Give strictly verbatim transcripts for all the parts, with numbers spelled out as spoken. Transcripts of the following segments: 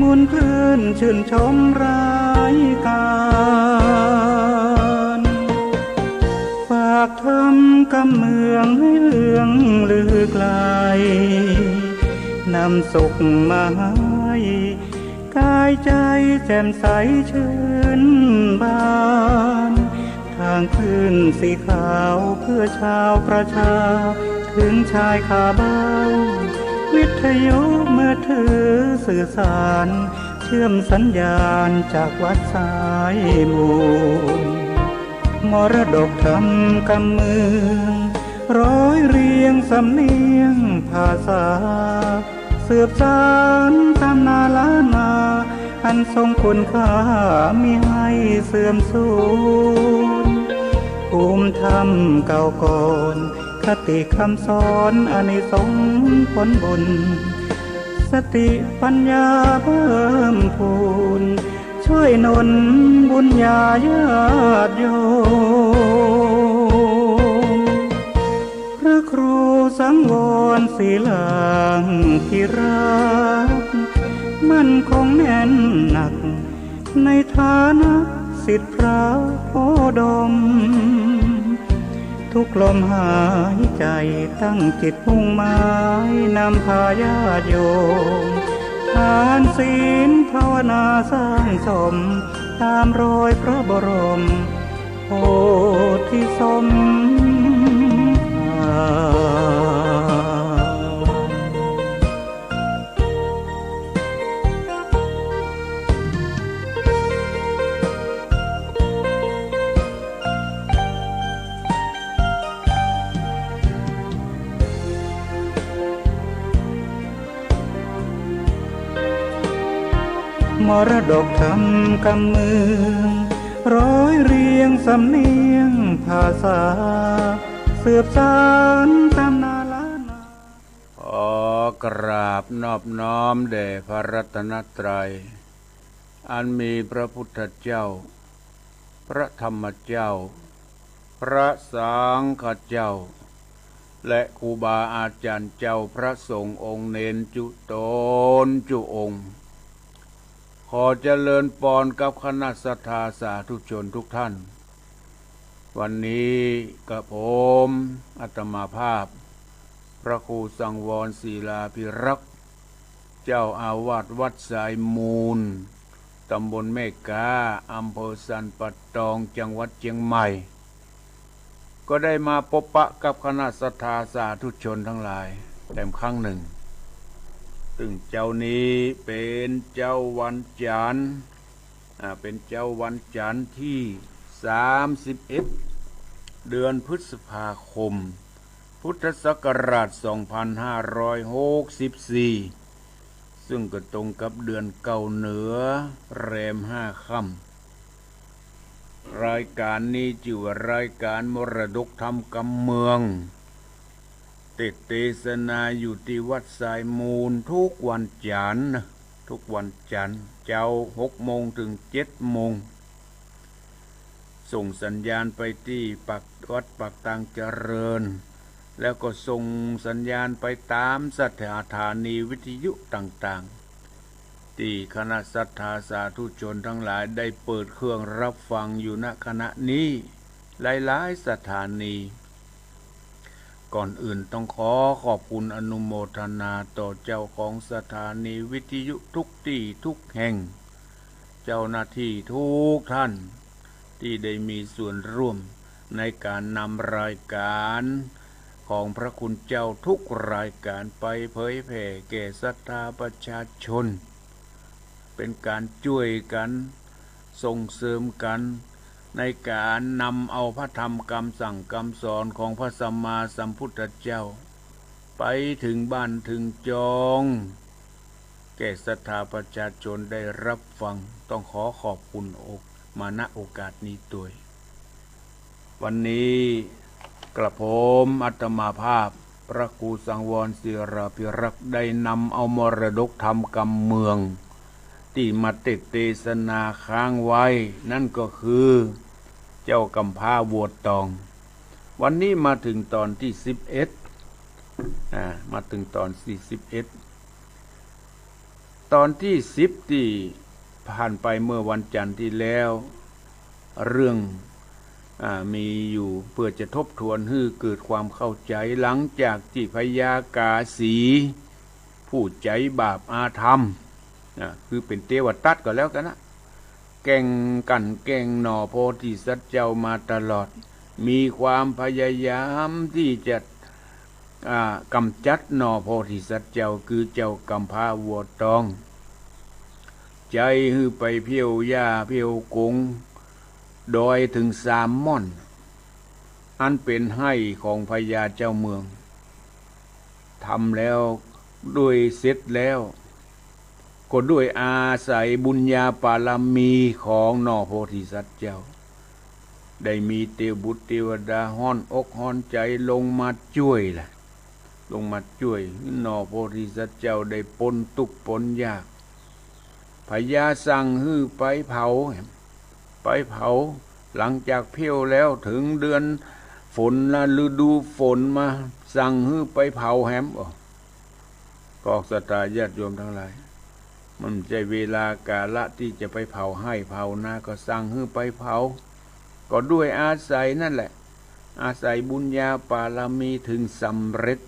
มวลคลื่นชื่นชมรายการ ฝากธรรมกำเมืองให้เลื่องลือไกล นำสุขมาให้ กายใจแจ่มใสชื่นบาน ทางคลื่นสีขาวเพื่อชาวประชา ถึงชายคาเบ้า วิทยุมือถือสื่อสาร เชื่อมสัญญาณจากวัดสายมูล มรดกธรรมกำเมือง ร้อยเรียงสำเนียงภาษา สืบสานตำนานล้านนา อันทรงคุณค่ามิให้เสื่อมสูญ ภูมิธรรมเก่าก่อน คติคำสอนอานิสงส์ผลบุญ สติปัญญาเพิ่มพูน ช่วยหนุนบุญญาญาติโยม พระครูสังวรศิลาภิรักษ์ มั่นคงแน่นหนัก ในฐานะศิษย์พระโคดม ทุกลมหายใจตั้งจิตมุ่งหมาย นำพาญาติโยม ทานศีลภาวนาสร้างสม ตามรอยพระบรม โพธิสมภาร มรดกธรรมกำเมือง ร้อยเรียงสำเนียงภาษา สืบสานตำนานล้านนา ขอกราบนอบน้อมแด่พระรัตนตรัย อันมีพระพุทธเจ้า พระธรรมเจ้า พระสังฆเจ้า และครูบาอาจารย์เจ้า พระสงฆ์องค์เณรจุ๊ตนจุ๊องค์ ขอเจริญปอนกับคณะศรัทธาสาธุชนทุกท่าน วันนี้กระผมอาตมาภาพ พระครูสังวรศิลาภิรักษ์ เจ้าอาวาสวัดสายมูล ตำบลแม่ก๊า อำเภอสันป่าตอง จังหวัดเชียงใหม่ ก็ได้มาปบปะกับคณะศรัทธาสาธุชนทั้งหลายแต้มครั้งหนึ่ง ซึ่งเจ๊านี้เป๋นเจ๊าวันจันทร์ อ่า เป๋นเจ๊าวันจันทร์ตี้สามสิบเอ็ด เดือนพฤษภาคม พุทธศักราชสองพันห้าร้อยหกสิบสี่ ซึ่งก็ตรงกับเดือนเก้าเหนือแรมห้าค่ำ รายการนี้จื้อว่ารายการมรดกธรรมกำเมือง เตสน์เตสนาอยู่ตี้วัดสายมูลทุกวันจันทร์นะ ทุกวันจันทร์เจ๊าหกโมงเถิงเจ็ดโมง ส่งสัญญาณไปตี้ปาก วัดปากตางเจริญ แล้วก็ส่งสัญญาณไปตามสถานีวิทยุต่างๆ ตี้คณะศรัทธาสาธุชนทั้งหลายได้เปิดเครื่องรับฟังอยู่ ณ ขณะนี้ หลายๆ สถานี ก่อนอื่นต้องขอขอบคุณอนุโมทนาต่อเจ้าของสถานีวิทยุทุกตี้ทุกแห่ง เจ้าหน้าที่ทุกท่าน ตี้ได้มีส่วนร่วมในก๋านนำรายการของพระคุณเจ้าทุกรายการไปเผยแผ่แก่ศรัทธาประชาชน เป๋นก๋านจ้วยกั๋น ส่งเสริมกั๋น ในก๋านนำเอาพระธรรมกำสั่งกำสอนของพระสัมมาสัมพุทธเจ้า ไปเถิงบ้านเถิงจอง แก่ศรัทธาประชาชนได้รับฟัง ต้องขอขอบคุณอก มา ณ โอกาสนี้ตวย วันนี้กระผมอาตมาภาพ พระครูสังวรศิลาภิรักษ์ ได้นำเอามรดกธรรมกำเมือง ตี้มาเตสน์เตสนาค้างไว้ นั่นก็คือ เจ้ากำพร้าวัวตอง วันนี้มาเถิงตอนตี้สิบเอ็ด อ่า มาเถิงตอนตี้สิบเอ็ด ตอนตี้สิบตี้ผ่านไปเมื่อวันจันทร์ตี้แล้ว เรื่อง อ่า มีอยู่เปื้อจะทบทวนหื้อเกิดความเข้าใจ๋ หลังจากตี้พญากาสี ผู้ใจ๋บาปอาธรรม อ่า คือเป๋นเตวตัตก็แล้วกั๋นนะ แก่งกั๋นแก่งหน่อโพธิสัตว์เจ้ามาตลอด มีความพยายามตี้จะ อ่า ก๋ำจัดหน่อโพธิสัตว์เจ้า คือเจ้ากำพร้าวัวตอง ใจ๋หื้อไปเผี้ยวหญ้าเผี้ยวกง ดอยเถิงสามม่อน อันเป๋นไฮ่ของพญาเจ้าเมือง ทำแล้ว ด้วยเสร็จแล้ว ก็ด้วยอาศัยบุญญาปารมีของหน่อโพธิสัตว์เจ้า ได้มีเตวบุตรเตวดาฮ้อนอกฮ้อนใจ๋ลงมาจ้วยแหละ ลงมาจ้วย หน่อโพธิสัตว์เจ้าได้ป๊นตุ๊กข์ป๊นยาก พญาสั่งหื้อไปเผา ไปเผา หลังจากเผี้ยวแล้วเถิงเดือนฝนละ ฤดูฝนมา สั่งหื้อไปเผาแหม โอ้ พวกศรัทธาญาติโยมตังหลาย มันบ่ใจ้เวลากาละตี้จะไปเผาไฮ่เผานา ก็สั่งหื้อไปเผา ก็ด้วยอาศัยนั่นแหละ อาศัยบุญญาปารมีเถิงสำเร็จ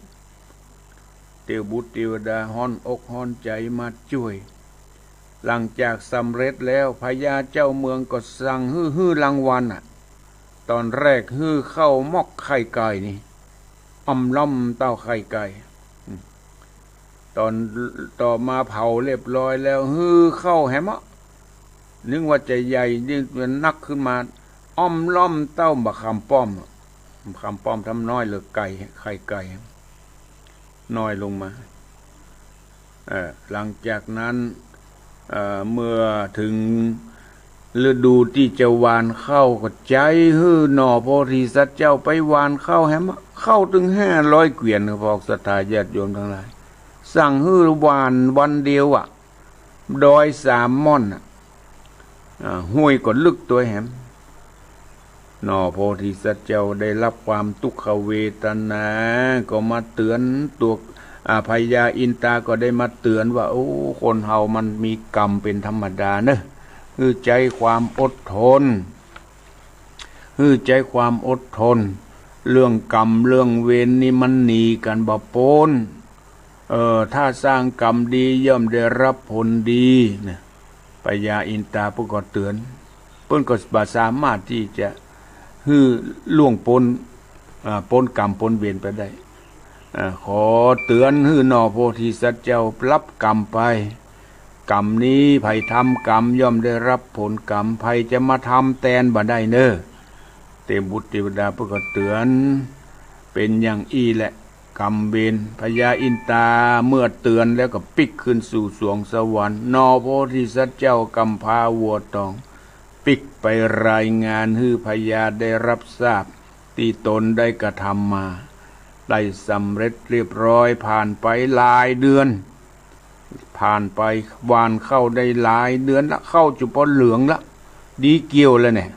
เตวบุตรเตวดาฮ้อนอกฮ้อนใจ๋มาจ้วย หลังจากสำเร็จแล้ว พญาเจ้าเมืองก็สั่งหื้อ หื้อรางวัลน่ะ ตอนแรกหื้อข้าวหมกไข่ไก่นี่ อ้อมล้อมเต้าไข่ไก่ อืม ตอนต่อมาเผาเรียบร้อยแล้ว หื้อข้าวแหมอะ นึกว่าจะใหญ่ นึกว่านักขึ้นมา อ้อมล้อมเต้าบ่าคำป้อมอะ บ่าคำป้อมทำน้อยเหลือไก่ ไข่ไก่ น้อยลงมา เอ่อ หลังจากนั้น เอ่อ เมื่อเถิงฤดูตี้จะหว่านข้าวก็ใจ๋หื้อหน่อโพธิสัตว์เจ้าไปหว่านข้าวแหมอะ ข้าวเถิงห้าร้อยเกวียน พวกศรัทธาญาติโยมตังหลาย สั่งหื้อหว่านวันเดียวอะ ดอยสามม่อนน่ะ อ่า ห้วยก็ลึกตวยแหม หน่อโพธิสัตว์เจ้าได้ฮับความตุ๊กขเวทนา ก็มาเตื๋อนตั๋ว อ่า พญาอินตาก็ได้มาเตื๋อนว่า โอ้ คนเฮามันมีกรรมเป๋นธรรมดาเน่อ หื้อใจ๊ความอดทน หื้อใจ๊ความอดทน เรื่องกรรมเรื่องเวรนี่มันหนีกั๋นบ่ป๊น เออ ถ้าสร้างกรรมดีย่อมได้ฮับผลดีนะ พญาอินตาเปิ้นก็เตื๋อน เปิ้นก็บ่สามารถตี้จะหื้อล่วงป๊น อ่า ป๊นกรรมป๊นเวรไปได้ อ่า ขอเตื๋อนหื้อหน่อโพธิสัตว์เจ้าฮับกรรมไป กรรมนี้ใผทำกรรมย่อมได้ฮับผลกรรม ใผจะมาทำแตนบ่ได้เน่อ เตวบุตรเตวดาเปิ้นก็เตื๋อน เป๋นอย่างอี้แหละ กรรมเวร พญาอินตาเมื่อเตื๋อนแล้วก็ปิ๊กขึ้นสู่สวงสวรรค์ หน่อโพธิสัตว์เจ้ากำพร้าวัวตอง ปิ๊กไปรายงานหื้อพญาได้ฮับทราบ ตี้ตนได้กระทำมา ได้สำเร็จเรียบร้อย ผ่านไปหลายเดือน ผ่านไปหว่านข้าวได้หลายเดือนละ ข้าวจะปอเหลืองละ ดีเกี่ยวแล้วเนี่ย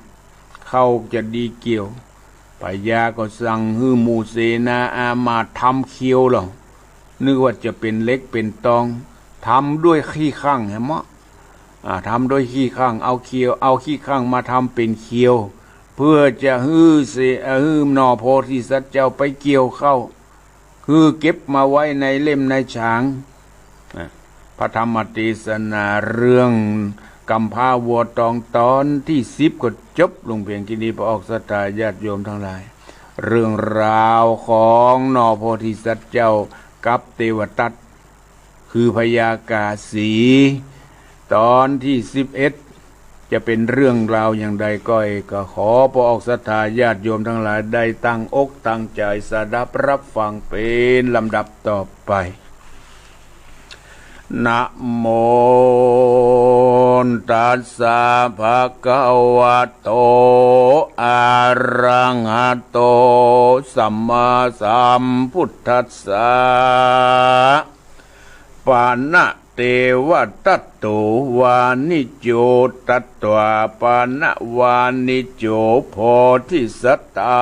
ข้าวจะดีเกี่ยว พญาก็สั่งหื้อหมู่เสนาอามาตย์ทำเขียวเหล่า นึกว่าจะเป๋นเหล็กเป๋นตอง ทำด้วยขี้ข้างแหมเนาะ อ่า ทำด้วยขี้ข้าง เอาเขียว เอาขี้ข้างมาทำเป๋นเขียว เปื้อจะหื้อเส เอ่อ หื้อหน่อโพธิสัตว์เจ้าไปเกี่ยวข้าว หื้อเก็บมาไว้ในเล่มในฉาง อ่ะ พระธรรมเตสนาเรื่องกำพร้าวัวตองตอนตี้สิบก็จบลงเพียงแค่นี้ พวกศรัทธาญาติโยมตังหลาย เรื่องราวของหน่อโพธิสัตว์เจ้ากับเตวตัต คือพญากาสี ตอนตี้สิบเอ็ด จะเป๋นเรื่องราวอย่างใดก้อย ก็ขอพวกศรัทธาญาติโยมตังหลายได้ตั้งอกตั้งใจ๋สดับฮับฟังเป๋นลำดับต่อไป นะโมตัสสะ ภะคะวะโต อะระหะโต สัมมาสัมพุทธัสสะ ปะนะเตวะตะโต วานิจโจ ตัตถาปะนะ วานิจโจ โพธิสัตตั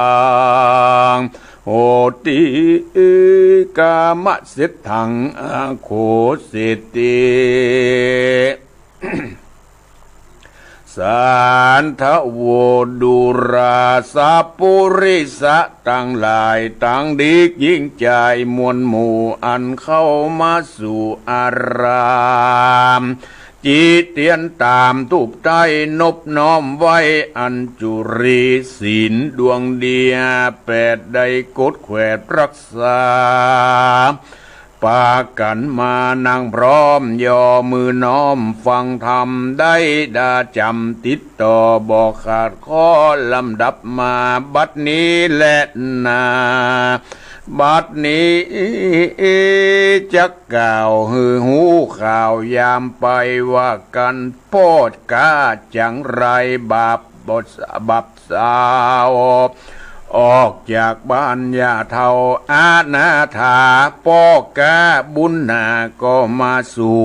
ง โหติ กามเศรษฐัง อโขเศรษฐี สาธโว ดูราสะ ปุริสะตังหลาย ตังดียิ่งใจ๋มวลหมู่ อันเข้ามาสู่อาราม จิเตียนต๋าม ตูปไต้นบน้อมไว้ อัญจุลีศีลดวงเดียแปด ได้กดแขวดปรักษา ปากั๋นมานั่งพร้อม ย่อมือน้อมฟังธรรม ได้ดาจ๋ำติดต่อบ่ขาดข้อ ลำดับมาบัดนี้แลนา บัดนี้จักกล่าวหื้อฮู้ข่าวยามไป ว่ากั๋นป้อก๊าจั๋งไร บาปบ่ บาปสาว ออกจากบ้านหญ้าเฒ่าอนาถา ป้อก๊าบุญนาก็มาสู่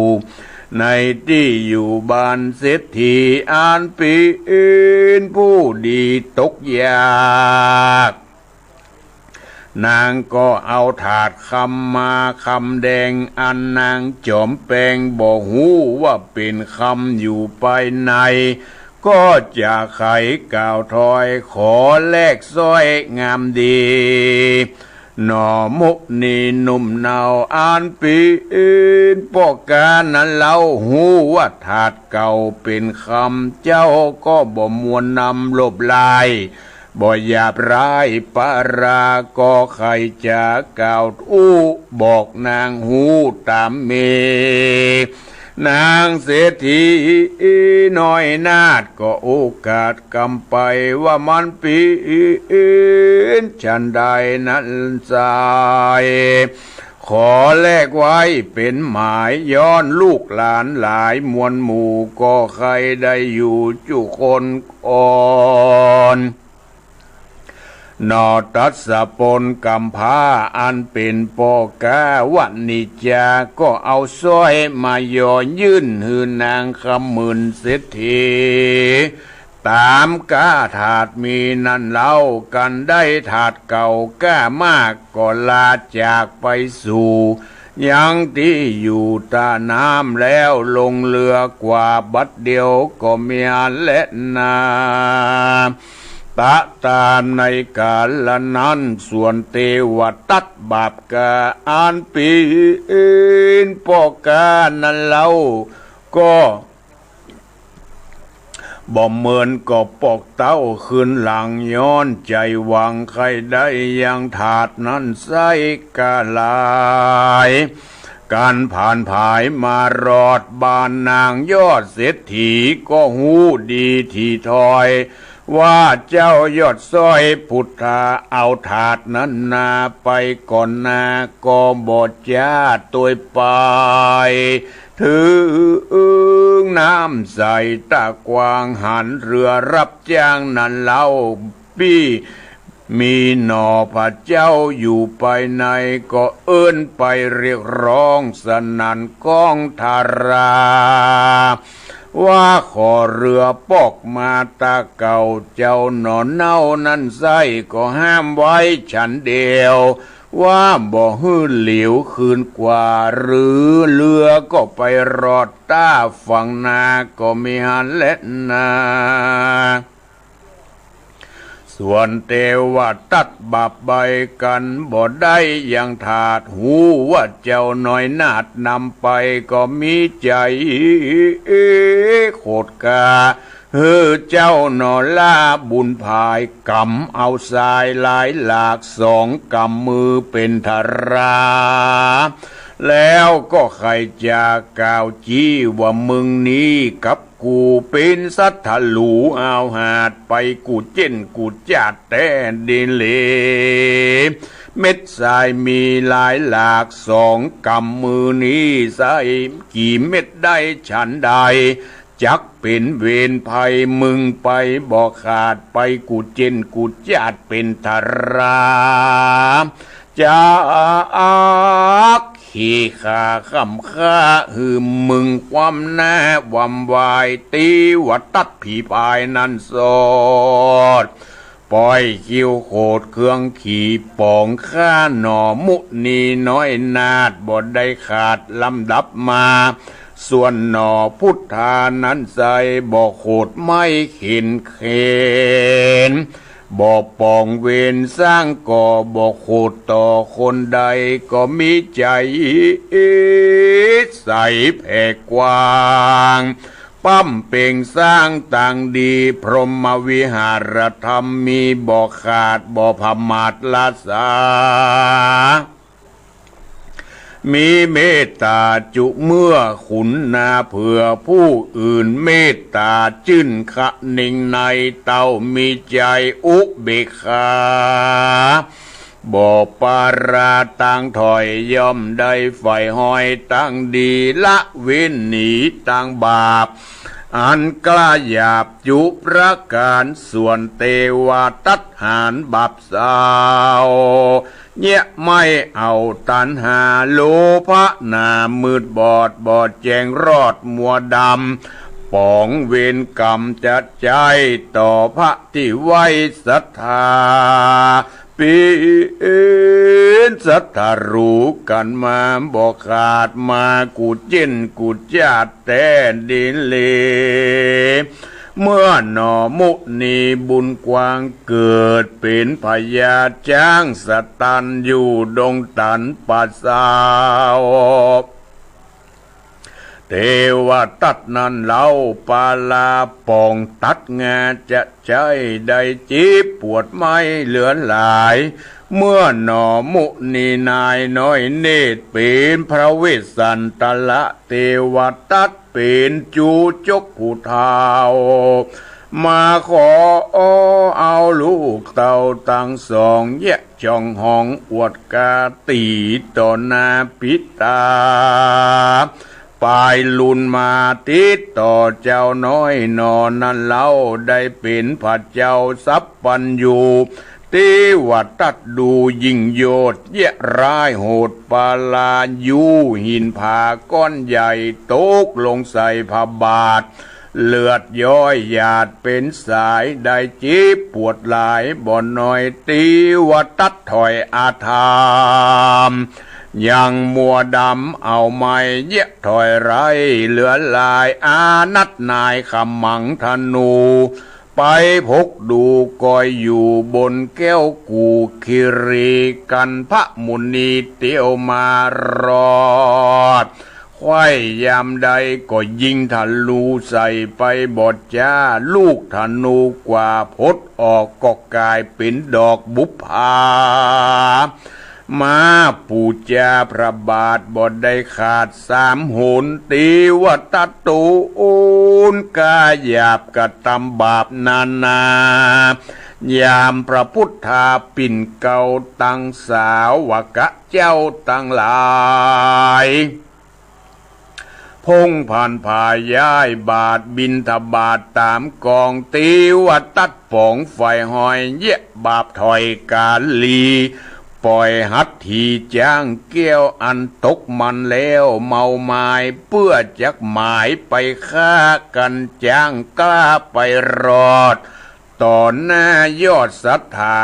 ในตี้อยู่บ้านเศรษฐี อันเป๋นผู้ดีตกยาก นางก็เอาถาดคำมาคำแดง อันนางจ๋อมแปงบ่ฮู้ว่าเป๋นคำอยู่ภายใน ก็จะไขกล่าวถอย ขอแลกสร้อยงามดี หน่อมุนีหนุ่มเนา อันเป๋นป้อก๊านั้นเล่า ฮู้ว่าถาดเก่าเป๋นคำ เจ้าก็บ่มวลนำลบลาย บ่หยาบร้ายปารา ก็ใค่จะกล่าวอู้บอกนางฮู้ต๋ามเม นางเศรษฐีน้อยนาถก็โอกาสกำไป ว่ามันเป๋นฉันใดนั้นไซร้ ขอแลกไว้เป๋นหมาย ย้อนลูกหลานหลายมวลหมู่ ก็ใค่ได้อยู่จุคนอ่อน หน่อตัสสะปนกำพร้า อันเป๋นป้อก๊าวณิจจา ก็เอาสร้อยมาย่อยื่นหื้อนางคำหมื่นเศรษฐี ต๋ามก๊าถาดมีนั้นเล่า กันได้ถาดเก่าก๊ามาก ก็ลาจากไปสู่ ยังตี้อยู่ต้าน้ำ แล้วลงเรือกว่าบัดเดียวก็มีอันแลนา ตะตาในกาละนั้น ส่วนเตวตัตบาปก๊า อันเป๋นป้อก๊านั้นเล่า ก็ บ่เมินก็ปอกเต้าคืนหลัง ย้อนใจ๋หวังใค่ได้ยังถาดนั้นไส้กาลาย กั๋นผ่านผายมารอดบ้านนางยอดเศรษฐี ก็ฮู้ดีถี่ถ้อย ว่าเจ้ายอดสร้อยพุทธา เอาถาดนั้นนาไปก่อนนา ก็บ่จ้าตวยไป เถิงน้ำใสตะกว้าง หันเฮือฮับจ้างนั้นเล่า ปี้มีหน่อพระเจ้าอยู่ภายใน ก็เอิ้นไปเรียกร้องสนั่นก้องทารา ว่าขอเฮือปอกมาตะเก่า เจ้าหน่อเน่านั้นไส้ ก็ห้ามไว้ฉันเดียว ว่าบ่หื้อเหลียวคืนกว่า หรือเฮือก็ไปรอดต้าฝั่งนา ก็มีหันแลนา ส่วนเตวตัตบาปใบ้กั๋นบ่ได้ยังถาด ฮู้ว่าเจ้าน้อยนาถนำไป ก็มีใจ๋โขดก๋า หื้อเจ้าหน่อล่าบุญผาย ก๋ำเอาทรายหลายหลาก สองก๋ำมือเป๋นทารา แล้วก็ใค่จะกล่าวจี้ว่า มึงนี้กับกูเป๋นสัตว์ทะลู เอาหาดไปกู้เจ้นกู้จ้าดแต๊ดีเหล เม็ดทรายมีหลายหลาก สองก๋ำมือนี้ไส้กี่เม็ดได้ฉันใด จักเป๋นเวรภัยมึงไปบ่ขาด ไปกู้เจ้นกู้จ้าดเป๋นทารา จักขี่ข้าค่ำฆ่า หื้อมึงความหน้าหว่ำวาย เตวตัตผีพายนั้นสอด ป่อยคิ้วโขดเคืองขี่ป๋อง ข้าหน่อมุนีน้อยนาฏ บ่ได้ขาดลำดับมา ส่วนหน่อพุทธานั้นไซร้ บ่โขดไม้เข็นเข็น บ่ป๋องเวรสร้างก่อ บ่โขดต่อคนใด ก็มีใจ๋ใสแผ่กว้าง ป้ำเป่งสร้างตางดี พรหมวิหารธรรมมี บ่ขาดบ่ผมาทละสา มีเมตต๋าจุเมื่อขุนนา เผื่อผู้อื่นเมตต๋าจื้นคะนึงใน เต้ามีใจ๋อุเบกขา บ่ปาราตางถอย ย่อมได้ใฝ่ฮอยตางดี ละเว้นหนีตางบาป อันกล้าหยาบจุประก๋าน ส่วนเตวะตัฏหารบาปเศร้า เยียะไม่เอาตัณหา โลภะหนามืดบอด บ่แจ้งรอดมัวดำ ป๋องเวรกรรมจะใจ๊ต่อพระตี้ไหว้ศรัทธา เป๋นศัตรู๋กั๋นมา บ่ขาดมากู้เจ้นกู้จาติแต๊ดีหลี เมื่อหน่อมุนีบุญกว้าง เกิดเป๋นพญาจ๊างสตัน อยู่ดงตันป่าเศร้า เตวะตัตนั้นเล่า ปาลาป๋องตัดงาจะใจ๊ได้ เจ็บปวดไม้เหลือหลาย เมื่อหน่อมุนีนายน้อยเนตร เป๋นพระเวสสันตะละเตวะตัต เป๋นจู๋จกผู้เฒ่า มาขอเอาลูกเต้าตังสอง เยียะจ่องหองอวดกาตี๋ต่อหน้าปิตา ปายลุนมาติดต่อเจ้าน้อยหน่อนั้นเล่า ได้เป๋นพระเจ้าสัพพัญญู เตวะตัตดูยิ่งโยชน์ เยียะร้ายโหดปาลา ยูหินผาก้อนใหญ่ตกลงใส่พระบาท เลือดย้อยหยาดเป๋นสาย ได้เจ็บปวดหลายบ่น้อย เตวะตัตถอยอาธรรม ยังมัวดำเอาไม้ เยียะถอยไร้เหลือหลาย อานัตนายขมังธนู ไปพกดูกอยอยู่บนแก้วกู่ คิริกันพมุนีเตียวมารอด ใค่ยามใดก็ยิงธนูใส่ไปบ่จ้า ลูกธนูกว่าพดออกก็ก๋ายเป๋นดอกบุปผา มาปู๋จาพระบาทบ่ได้ขาดสามหน เตวะตัตตูนกล้าหยาบกระตำบาปนานา ยามพระพุทธาปิ่นเกล้าตังสาวกะเจ้าตังหลาย พงผ่านผาย้ายบาทบิณฑบาตต๋ามกอง เตวะตัตป๋องใฝ่ฮอยเยียะบาปถอยก๋าลี ป่อยหัตถีจ๊างแก้วอันตกมันแล้วเมาหมาย เปื้อจักหมายไปฆ่ากั๋น จ๊างกล้าไปรอด ต่อหน้ายอดศรัทธา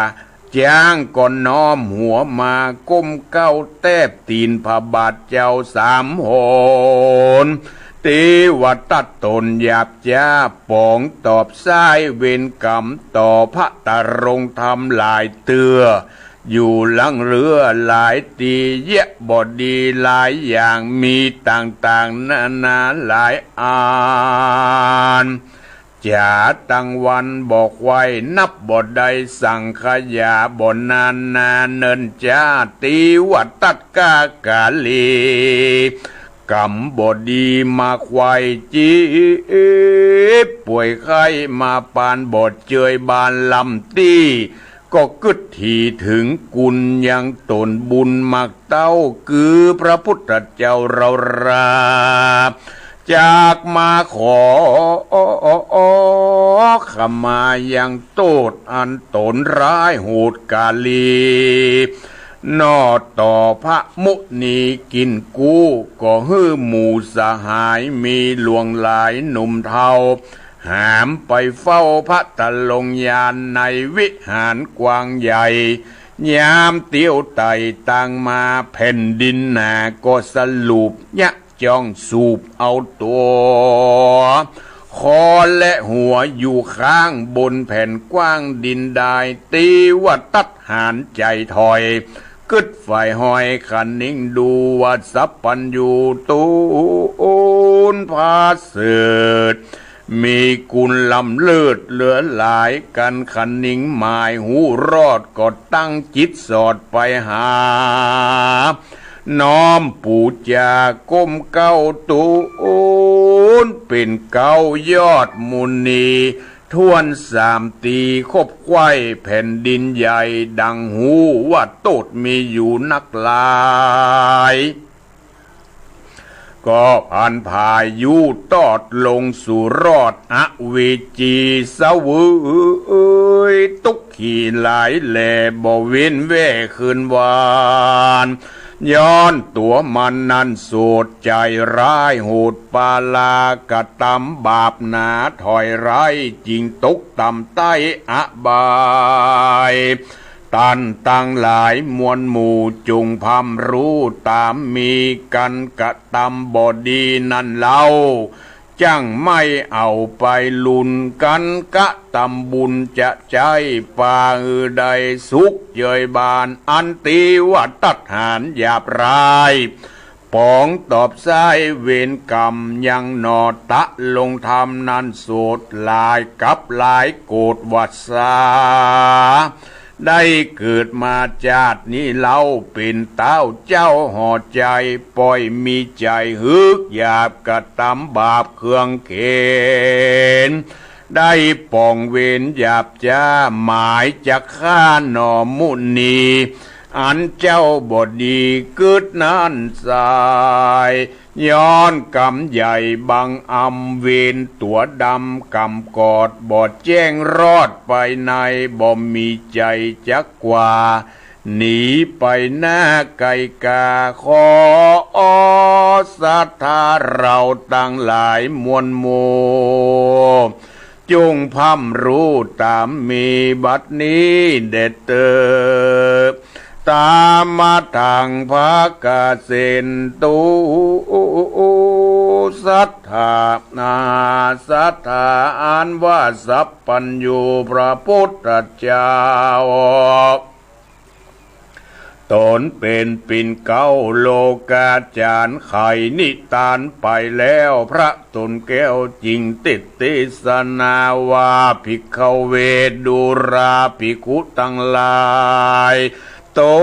จ๊างก็น้อมหัวมาก้มเก้าแตบตี๋นพระบาทเจ้าสามหน เตวะตัตตนหยาบจ๊าป๋องตอบซ้ายเวรกรรมต่อพระตรงธรรมหลายเตื้อ อยู่หลังเรือหลายตี๋ เยียะบ่ดีหลายอย่าง มีต่างๆนานาหลายอัน จ๋าตังวันบ่ไขว่ นับบ่ได้สังขยา บ่นานนาเนินจ๊า เตวะตัตกล้ากาลี กรรมบ่ดีมาไขว่ เจ็บป่วยไข้มาปานบ่เจยบานลำตี้ ก็กึ๊ดถี่เถิงกุณยังต๋นบุญมากเต้า คือพระพุทธเจ้าเรารา จักมาขอขมายังโต้ษอันต๋นร้ายโหดกาลี หนอต่อพระมุนีกิ๋นกู้ ก็หื้อหมู่สหายมีหลวงหลายหนุ่มเฒ่า หามไปเฝ้าพระตะลงยานในวิหารกว้างใหญ่ ยามเตียวไต่ตางมาแผ่นดินหนาก็สะลูบยะจ้องสูบเอาตั๋ว คอและหัวอยู่ข้างบนแผ่นกว้างดินดาย เตียวตัดหานใจ๋ถอย กึ๊ดฝ่ายฮอยขะนิงดูว่าสัพพัญญูตูนผาเสริฐ มีกุณล้ำเลิศเหลือหลาย กั๋นขะนิงหมายฮู้รอด ก็ตั้งจิตสอดไปหา น้อมปู๋จาก้มเกล้าตูนเป๋นเก๊ายอดมุนี ถ้วนสามตีคบไขว้แผ่นดินใหญ่ดังฮู้ว่าโต้ษมีอยู่นักหลาย ก็พันผายุตอดลงสู่รอดอเวจีเสวยตุ๊กขีหลายแลบ่เว้นแว่คืนวาน ย้อนตั๋วมันนั้นโสดใจ๋ร้ายโหดปาลากระตำบาปหนาถอยร้าย จึงตกต่ำใต้อบาย ต้านตังหลายมวลหมู่จงพร่ำฮู้ต๋าม มีกั๋นกระตำบ่ดีนั้นเล่า จั้งไม่เอาไปลุน กั๋นกระตำบุญจะใจ๊ปาหื้อได้สุขเยยบาน อันเตียวตัดหานหยาบร้าย ป๋องตอบใส้เวรกรรมยังหนอ ตะลงธรรมนั้นโสดหลายกับหลายโกรธหวาดสา ได้เกิดมาจาตินี้เล่าเป๋นต้าวเจ้าห่อใจ๋ ป้อยมีใจ๋ฮึกหยาบกระตำบาปเครื่องเข็ญ ได้ป๋องเวรหยาบจ๊าหมายจะฆ่าหนอมุนี อันเจ้าบ่ดีกึ๊ดนั้นสาย ย้อนกรรมใหญ่บังอำ เวรตั๋วดำกำกอด บ่แจ้งรอดไปใน บ่มีใจ๋จักกว่า หนีไปหน้าไกลกา ขอศรัทธาเราตังหลายมวลหมู่ จงพร่ำฮู้ต๋าม มีบัดนี้แด่เต๊อะ ตามะทัง ภะคะเสนตุ ศรัทธา นา ศรัทธาอันว่าสัพพัญญูพระพุทธเจ้า ต๋นเป๋นปิ่นเกล้าโลกาจ๋ารย์ ไขนิตานไปแล้ว พระต๋นแก้วจึงเตศน์เตสนาว่า ภิกขเว ดูราภิกขุตังหลาย ต๋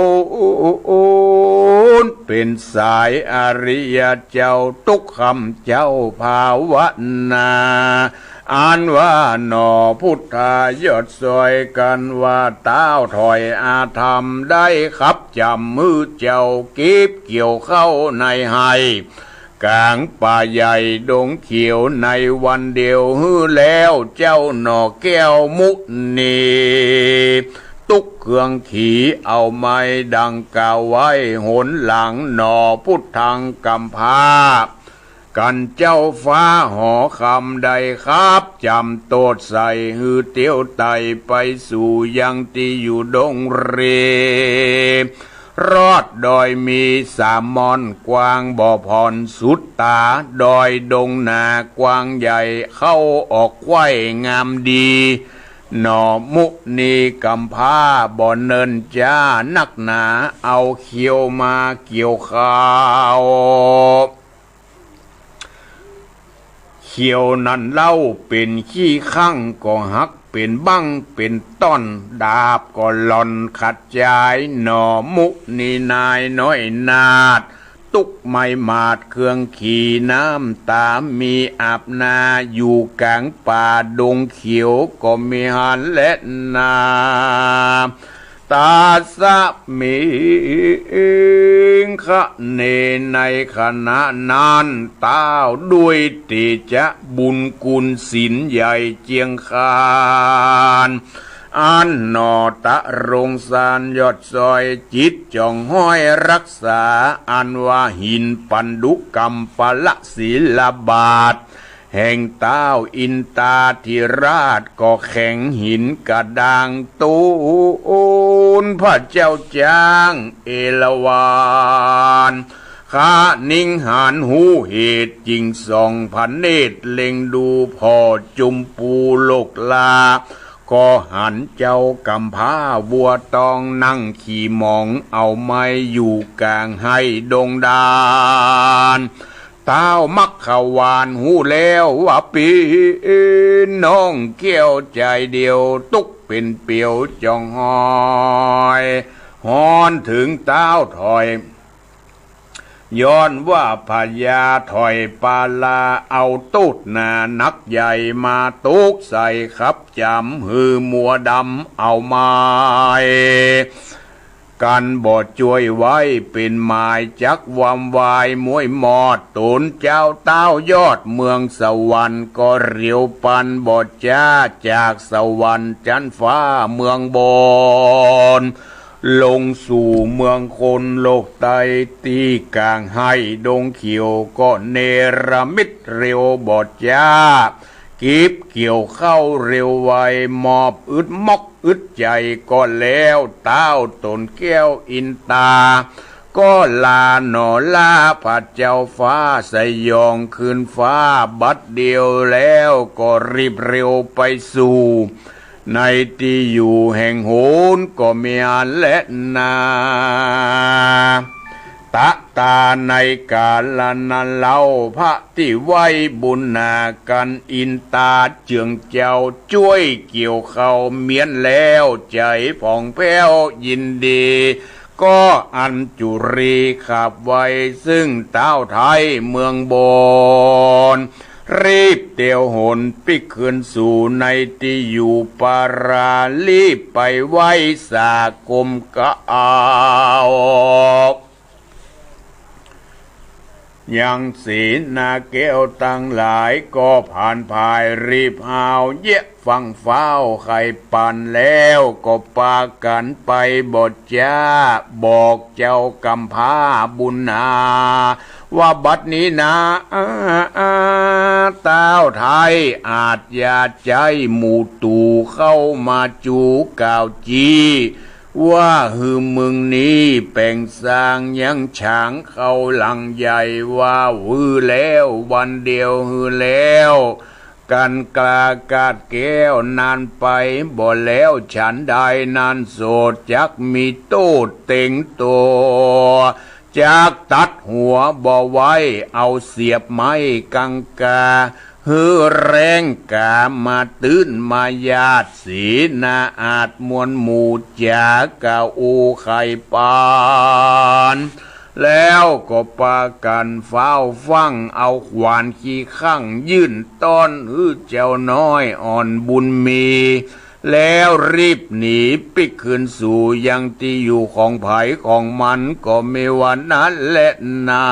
นเป๋นสายอริยะเจ้า ตุ๊กคำเจ้าภาวนา อันว่าหนอพุทธายอดซอย กั๋นว่าต้าวถอยอาธรรม ได้ขับจ๋ำหื้อเจ้าเก็บเกี่ยวข้าวในไฮ่ก๋างป่าใหญ่ดงเขียว ในวันเดียวหื้อแล้วเจ้าหนอแก้วมุนี ตุ๊กเครื่องขีเอาไม้ดังกล่าวไว้ หนหลังหนอพุทธังกัมภา กั๋นเจ้าฟ้าหอคำได้ขับจ๋ำโตษใส่ หื้อเตียวไต่ไปสู่ยังตี้อยู่ดงเร รอดดอยมีสามม่อน กว้างบ่ผ่อนสุดต๋า ดอยดงหนากว้างใหญ่ เข้าออกไขว่งามดี หนอมุนีกัมภา บ่เนิ่นจ๊านักหนา เอาเขี้ยวมาเกี่ยวข้าว เขี้ยวนั้นเล่าเป๋นขี้ข้างก็หัก เป๋นบั้งเป๋นต้อน ดาบก็หล่อนขาดจาย หนอมุนีนายน้อยนาถ ตุ๊กไม้หมาดเครื่องขี น้ำต๋ามีอาบนา อยู่ก๋างป่าดงเขียวก็มิหันแลนา ตัสสะ มิง คะเน ในขณะนั้น ต้าวด้วยเตจะบุญกุณศิลใหญ่เจียงคาน อันหนอตะรงสารยอดซอย จิตจ่องห้อยรักษา อันว่าหินปันดุกัมปะละศิลาบาท แห่งต้าวอินตาธิราชก็แข็งหินกระด้างตูน พระเจ้าจ๊างเอราวัณ คณิงหารฮู้เหตุ จึงส่องพระเนตรเล็งดู ผ่อจุมปูโลกลา ก็หันเจ้ากำพร้าวัวตอง นั่งขี่หมองเอาไม้อยู่ก๋างไฮ่ดงดาน ต้าวมัคควานฮู้แล้วว่าปี้น้องแก้วใจ๋เดียว ตุ๊กเป๋นเปียวจองหอย ฮ้อนเถิงต้าวถอย ย้อนว่าพญาถอยปาลา เอาโต้ษหนานักใหญ่ มาตกใส่ขับจ๋ำ หื้อมัวดำเอาไม้ กันบ่จ้วยไว้ เป๋นหมายจักวำวายมวยหมอด ต๋นเจ้าต้าวยอดเมืองสวรรค์ ก็เร็วปันบ่จ๊า จากสวรรค์จั๊นฟ้าเมืองบน ลงสู่เมืองคนโลกใต้ ตี้ก๋างไฮ่ดงเขียว ก็เนรมิตเร็วบ่จ๊า เก็บเกี่ยวข้าวเร็วไว มอบอึดมอกอึดใจ๋ ก็แล้วต้าวต๋นแก้วอินตา ก็ลาหนอลาพระเจ้าฟ้าสยองคืนฟ้า บัดเดียวแล้วก็รีบเร็วไปสู่ ในตี้อยู่แห่งโหนก็มีอันแลนา ตะตาในกาละนั้นเล่า พระตี้ไหว้บุญหนากั๋น อินตาเจืองเจ้าจ้วยเกี่ยวข้าวเมี้ยนแล้ว ใจ๋ผ่องแผ้วยินดี ก็อัญจุรีขับไว้ ซึ่งต้าวไทยเมืองบน รีบเตียวหนปิ๊กคืนสู่ในตี้อยู่ปารา รีบไปไหว้สาคมกล่าว ยังเสนาแก้วตังหลายก็ผ่านผาย รีบหาวเยียะฟั่งฟ้าวไข่ปันแล้ว ก็ปากั๋นไปบ่จ๊า บอกเจ้ากำพร้าบุญหนา ว่าบัดนี้นา ต้าวไทยอาจจะใจ๊หมู่ตู่เข้ามาจู๋กล่าวจี้ ว่าหื้อเมืองนี้แป๋งสร้างยังฉางเข้าหลังใหญ่ ว่าหื้อแล้ววันเดียวหื้อแล้ว กั๋นกล้ากาดแก้วนั้นไปบ่แล้ว ฉันใดนั้นโสดจักมีโต้ษเต็งตั๋ว จักตัดหัวบ่ไหว เอาเสียบไม้กังกา หื้อแรงกามาตื้นมาหยาด เสนาอาดมวลหมู่จ๋ากะอู้ไข่ปัน แล้วก็ปากั๋นฟ้าวฟั่ง เอาขวานขี้ข้างยื่นต้อน หื้อเจ้าน้อยอ่อนบุญมี แล้วรีบหนีปิ๊กคืนสู่ยังตี้อยู่ของใผของมันก็มีวันนั้นแลนา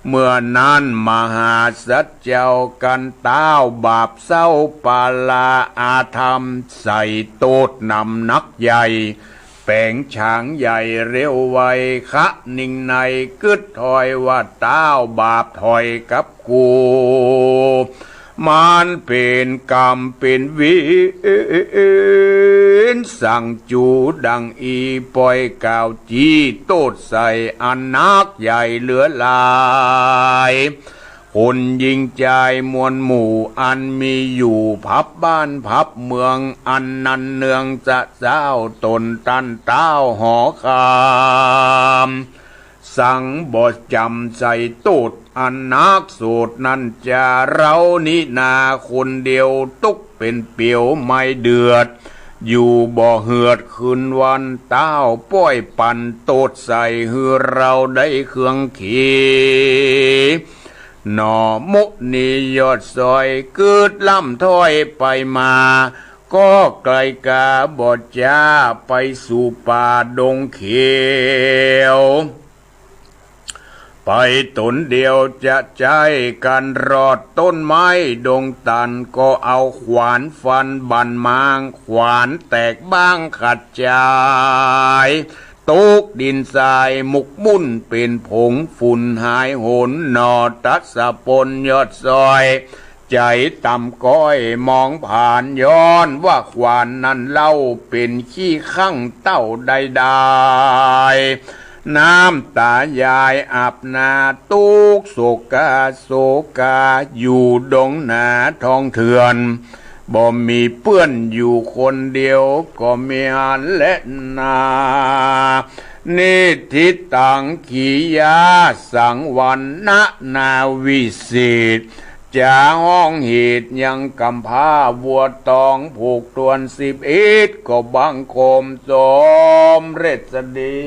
เมื่อนั้นมหาสัตว์เจ้ากั๋นต้าวบาปเศร้าปาลาอาธรรม ใส่โต้ษหนำนักใหญ่ แป๋งฉางใหญ่เร็วไว คะนิงในกึ๊ดถอยว่า ต้าวบาปถอยกับกู มันเป๋นกรรมเป๋นเวร สั่งจู๋ดังอี้ ป้อยกล่าวจี้โต้ษใส่อันนักใหญ่เหลือหลาย คนญิงจายมวลหมู่อันมีอยู่พับบ้านพับเมือง อันนั้นเนืองจะเจ้าต๋นตันต้าวหอคำ สังบ่จ๋ำใส่โต้ษอันนักโสดนั้นจา เฮานี้นาคนเดียวตุ๊กเป๋นเปียวไม่เดือด อยู่บ่เหือดคืนวัน ต้าวป้อยปั๋นโต้ษใส่หื้อเฮาได้เคืองเขีย หน่อมุนียอดซอยกึ๊ดล่ำถ้อยไปมา ก็ไกลกาบ่จ๊าไปสู่ป่าดงเขียว ไปต๋นเดียวจะใจ๊กั๋นรอด ต้นไม้ดงตันก็เอาขวานฟันบั่นมาง ขวานแตกบ้างขัดจาย ตกดินทรายหมกมุ่นเป๋นผง ฝุ่นหายหนหน่อ ตัสปนยอดซอย ใจ๋ต่ำก๊อยมองผ่าน ย้อนว่าขวานนั้นเล่า เป๋นขี้ข้างเต้าได้ๆ น้ำตายายอาบหน้า ตุ๊กข์โศกาโศกา อยู่ดงนาท้องเถื่อน บ่มีเปื้อน อยู่คนเดียวก็มีอันแลนา นิทธิตัง กิริยาสังวรรณนาวิเศษ จะฮ้องเหตุยังกำพร้าวัวตอง ผูกถ้วนสิบเอ็ด ก็บังคมสมเร็จสดี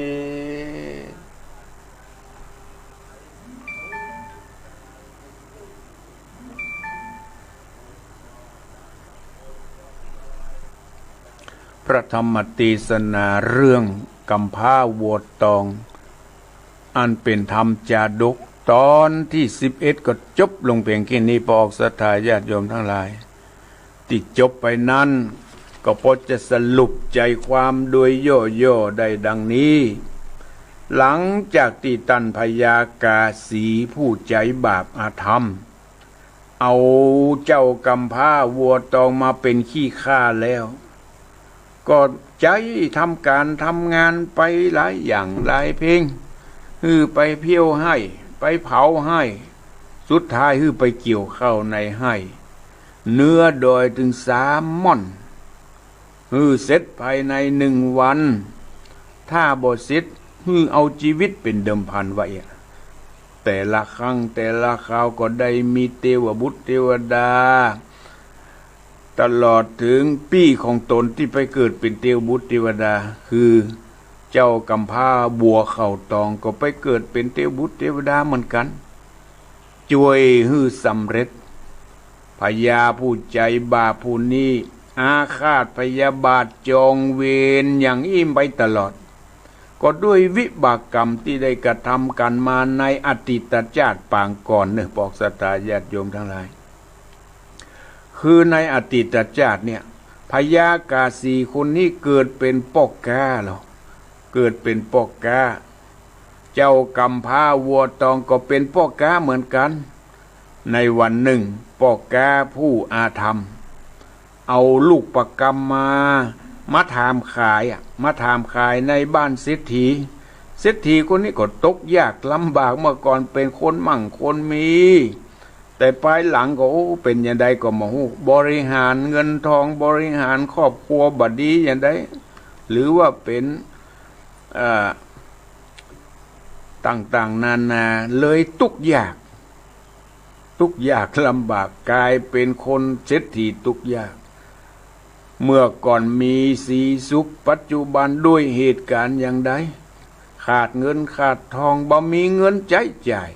พระธรรมเตสนาเรื่องกำพร้าวัวตอง อันเป๋นธรรมจาดกต๋อนตี้สิบเอ็ด ก็จบลงเปียงแค่นี้ ปออกศรัทธาญาติโยมตังหลาย ตี้จบไปนั้น ก็ปอจะสรุปใจ๋ความโดยย่อๆ ได้ดังนี้ หลังจากตี้ต้านพญากาสีผู้ใจ๋บาปอธรรม เอาเจ้ากำพร้าวัวตองมาเป๋นขี้ข้าแล้ว ก็ใจ๊ทำก๋านทำงานไปหลายอย่างหลายเพลง หื้อไปเผี้ยวไฮ่ ไปเผาไฮ่ สุดท้ายหื้อไปเกี่ยวข้าวในไฮ่ เหนือดอยตึงสามม่อน หื้อเสร็จภายในหนึ่งวัน ถ้าบ่เสร็จ หื้อเอาจีวิตเป๋นเดิมพันไว้อะ แต่ละครั้งแต่ละคราวก็ได้มีเตวบุตรเตวดา ตลอดเถิงปี้ของต๋นตี้ไปเกิดเป๋นเตวบุตรเตวดา คือเจ้ากำพร้าวัวข้าวตองก็ไปเกิดเป๋นเตวบุตรเตวดาเหมือนกั๋น จ้วยหื้อสำเร็จ พญาผู้ใจ๋บาปผู้นี้อาฆาตพยาบาทจองเวรอย่างอี้ไปตลอด ก็ด้วยวิบากกรรมตี้ได้กระทำกั๋นมาในอดีตจาติปางก่อนเนาะ ปออกศรัทธาญาติโยมตังหลาย คือในอดีตจาติเนี่ย พญากาสีคนนี้เกิดเป๋นป้อก๊าเหรอ เกิดเป๋นป้อก๊า เจ้ากำพร้าวัวตองก็เป๋นป้อก๊าเหมือนกั๋น ในวันนึ่งป้อก๊าผู้อาธรรม เอาลูกประกำมา มาถามขายอะ มาถามขายในบ้านเศรษฐี เศรษฐีคนนี้ก็ตกยากลำบาก เมื่อก่อนเป๋นคนมั่งคนมี แต่ภายหลังก็ โอ้ เป๋นอย่างใดก็บ่ฮู้ บริหารเงินทอง บริหารครอบครัวบ่ดีอย่างใด หรือว่าเป๋น เอ่อ ต่างๆ นานา เลยตุ๊กยาก ตุ๊กยากลำบาก ก๋ายเป๋นคนเศรษฐีตุ๊กยาก เมื่อก่อนมีสีสุข ปัจจุบันด้วยเหตุก๋ารณ์อย่างใด ขาดเงินขาดทอง บ่มีเงินใจ๊จ่าย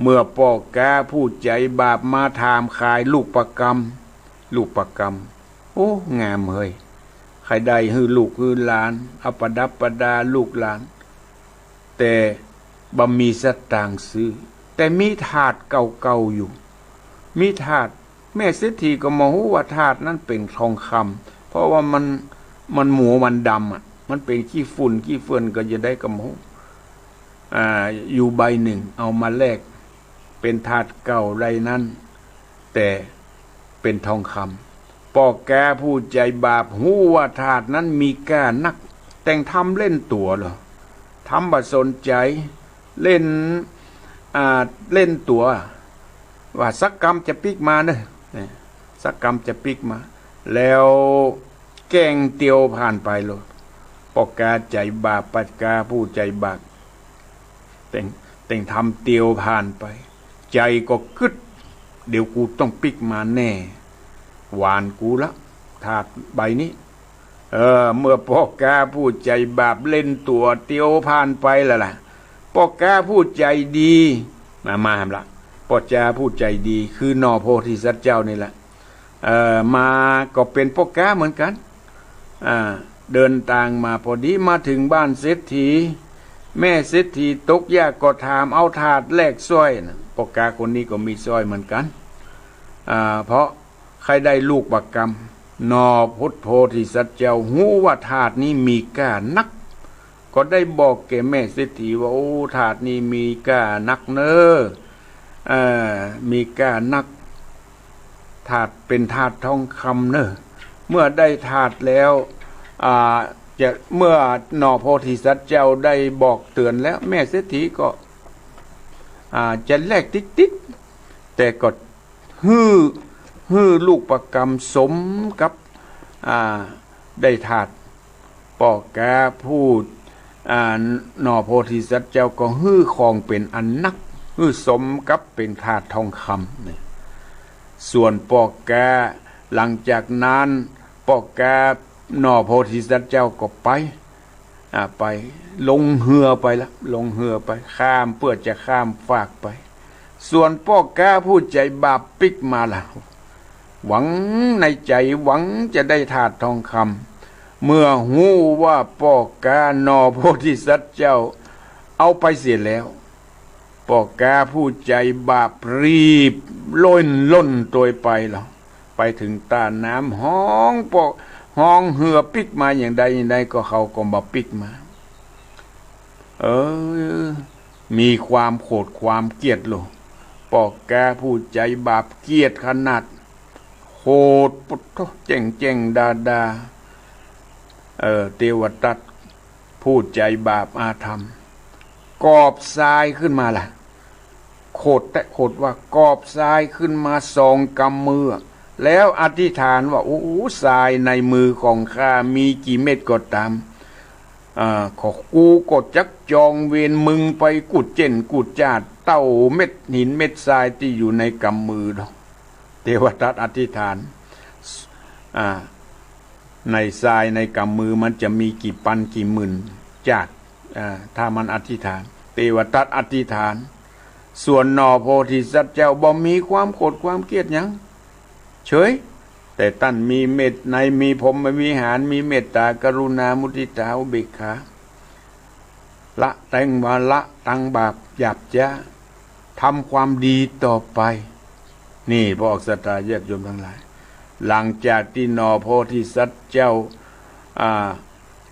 เมื่อป้อก๊าผู้ใจ๋บาปมาถามขายลูกประกำ ลูกประกำ โอ้ งามเฮ้ย ใค่ได้หื้อลูกหื้อหลาน เอาประดับประดาลูกหลาน แต่บ่มีสตางค์ซื้อ แต่มีถาดเก่าๆ อยู่ มีถาด แม่เศรษฐีก็บ่ฮู้ว่าถาดนั้นเป๋นทองคำ เพราะว่ามัน มันหมาวมันดำอะ มันเป๋นขี้ฝุ่นขี้เฟื่อนก็จะใดก็บ่ฮู้ อ่า อยู่ใบนึ่ง เอามาแลก เป๋นถาดเก่าใดนั้น แต่เป๋นทองคำ ป้อก๊าผู้ใจ๋บาปฮู้ว่าถาดนั้นมีก้านัก แต่งทำเล่นตั๋วเหรอ ทำบ่สนใจ๋ เล่น อ่า เล่นตั๋ว ว่าสักกำจะปิ๊กมาเนาะ สักกำจะปิ๊กมา แล้วแกล้งเตียวผ่านไปโลด ป้อก๊าใจ๋บาป ป้อก๊าผู้ใจ๋บาป แต่ง แต่งทำเตียวผ่านไป ใจ๋ก็กึ๊ด เดี๋ยวกูต้องปิ๊กมาแน่ หวานกูละ ถาดใบนี้ เออ เมื่อป้อก๊าผู้ใจ๋บาปเล่นตั๋วเตียวผ่านไปแล้วล่ะ ป้อก๊าผู้ใจ๋ดี มา มาละ ป้อก๊าผู้ใจ๋ดี คือหน่อโพธิสัตว์เจ้านี่แหละ เอ่อ มาก็เป๋นป้อก๊าเหมือนกั๋น อ่า เดินตางมาพอดี มาเถิงบ้านเศรษฐี แม่เศรษฐีตกยากก็ถามเอาถาดแลกสร้อยน่ะ ป้อก๊าคนนี้ก็มีสร้อยเหมือนกั๋น อ่า เพราะใค่ได้ลูกประกำ หน่อพุทธโพธิสัตว์เจ้า ฮู้ว่าถาดนี้มีก้านัก ก็ได้บอกแก่แม่เศรษฐีว่า โอ้ ธาตุนี้มีก้านักเน่อ เอ่อ มีก้านัก ธาตุ เป๋นธาตุทองคำเน่อ เมื่อได้ธาตุแล้ว อ่า จะ เมื่อหน่อโพธิสัตว์เจ้าได้บอกเตื๋อนแล้ว แม่เศรษฐีก็ อ่า จะแลกติ๊ดๆ แต่ก็ หื้อ หื้อลูกประกำสมกับ อ่า ได้ธาตุ ป้อก๊าผู้ อ่า หน่อโพธิสัตว์เจ้าก็หื้อของเป๋นอันนัก หื้อสมกับเป๋นธาตุทองคำนี่ ส่วนป้อก๊า หลังจากนั้น ป้อก๊าหน่อโพธิสัตว์เจ้าก็ไป อ่า ไป ลงเฮือไปละ ลงเฮือไป ข้าม เปื้อจะข้ามฟากไป ส่วนป้อก๊าผู้ใจ๋บาปปิ๊กมาละ หวังในใจ๋ หวังจะได้ธาตุทองคำ เมื่อฮู้ว่าป้อก๊าหน่อโพธิสัตว์เจ้าเอาไปเสียแล้ว ป้อก๊าผู้ใจ๋บาปรีบล่น ล่นตวยไปละ ไปเถิงต้าน้ำ ฮ้องป้อ ฮ้องเฮือปิ๊กมาอย่างใดอย่างใด ก็เขาก็บ่ปิ๊กมา เออ มีความโขดความเกลียดโล ป้อก๊าผู้ใจ๋บาปเกลียดขนาด โขด ปุโธ แจ้งๆ ด่าๆ เออ เตวทัต ผู้ใจ๋บาปอาธรรม กอบทรายขึ้นมาละ โขดแต๊ โขดว่ากอบทรายขึ้นมาสองกำมือ แล้วอธิษฐานว่า โอ้ ทรายในมือของข้ามีกี่เม็ดก็ต๋าม อ่า ขอ กูก็จักจองเวรมึงไปกู้เจ๊นกู้จ๊าด เต้าเม็ดหินเม็ดทรายตี้อยู่ในกำมือดอก เตวทัตอธิษฐาน อ่า ในทรายในกำมือมันจะมีกี่ปันกี่หมื่นจ๊าด อ่า ถ้ามันอธิษฐาน เตวทัตอธิษฐาน ส่วนหน่อโพธิสัตว์เจ้าบ่มีความโขดความเกลียดหยัง เฉย แต่ต้านมีเมต ในมีพรหมวิหาร มีเมตตากรุณามุทิตาอุเบกขา ละตัง ว่าละตังบาปหยาบจ๊า ทำความดีต่อไป นี่ พระออกศรัทธาญาติโยมตังหลาย หลังจากตี้หน่อโพธิสัตว์เจ้า อ่า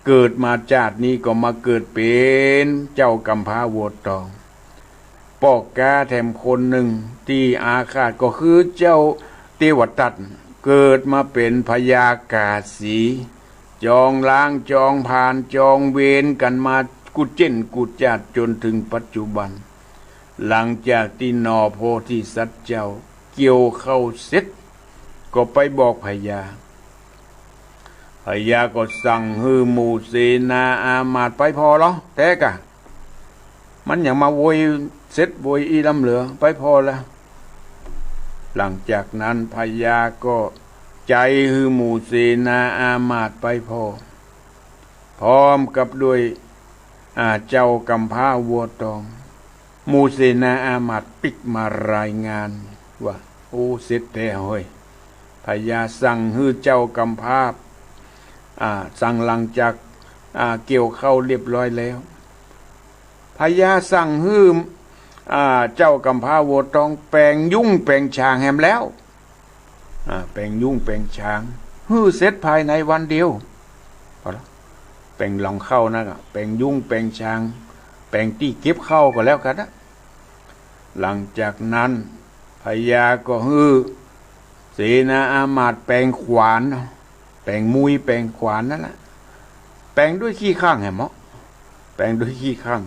เกิดมาจ๊าดนี้ก็มาเกิดเป๋นเจ้ากำพร้าวัวตอง ป้อก๊าแถมคนนึ่งตี้อาฆาตก็คือเจ้าเตวทัต เกิดมาเป๋นพญากาสี จองล้างจองผลาญจองเวรกั๋นมากู้เจ๊นกู้จ๊าดจ๋นเถิงปัจจุบัน หลังจากตี้หน่อโพธิสัตว์เจ้าเกี่ยวข้าวเสร็จ ก็ไปบอกพญา พญาก็สั่งหื้อหมู่เสนาอามาตย์ไปผ่อลอ แต๊กะ มันหยังมาโวยเสร็จโวยอี้ล้ำเหลือ ไปผ่อละ หลังจากนั้นพญาก็ใจ๊หื้อหมู่เสนาอามาตย์ไปผ่อ พร้อมกับด้วย อ่า เจ้ากำพร้าวัวตอง หมู่เสนาอามาตย์ปิ๊กมารายงานว่า โอ้ เสร็จแต๊เฮ้ย พญาสั่งหื้อเจ้ากำพร้า อ่า สั่งหลังจาก อ่า เกี่ยวข้าวเรียบร้อยแล้ว พญาสั่งหื้อ อ่า เจ้ากำพร้าวัวตองแป๋งยุ้งแป๋งฉางแหมแล้ว อ่า แป๋งยุ้งแป๋งฉาง หื้อเสร็จภายในวันเดียว ผ่อละ แป๋งหลังข้าวนั่นน่ะ แป๋งยุ้งแป๋งฉาง แป๋งตี้เก็บข้าวก็แล้วกั๋นนะ หลังจากนั้นพญาก็หื้อเสนาอามาตย์แป๋งขวาน แป๋งมุยแป๋งขวานนั่นแหละ แป๋งด้วยขี้ข้างแหมเนาะ แป๋งด้วยขี้ข้าง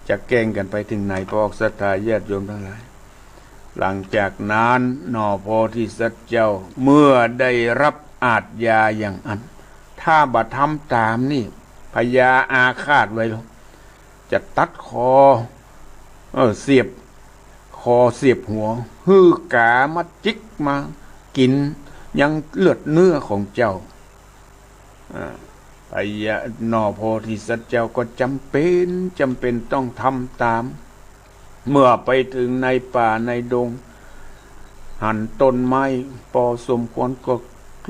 จะแกล้งกั๋นไปเถิงไหน พระออกศรัทธาญาติโยมตังหลาย หลังจากนั้นหน่อโพธิสัตว์เจ้าเมื่อได้ฮับอาชญาอย่างอั้น ถ้าบ่ทำต๋ามนี่ พญาอาฆาตไว้แล้ว จะตัดคอ เออ เสียบคอเสียบหัว หื้อก๋ามาจิกมากิ๋นยังเลือดเนื้อของเจ้า อ่า พญา หน่อโพธิสัตว์เจ้าก็จ๋ำเป๋น จ๋ำเป๋นต้องทำต๋าม เมื่อไปเถิงในป่าในดง หันต้นไม้ปอสมควรก็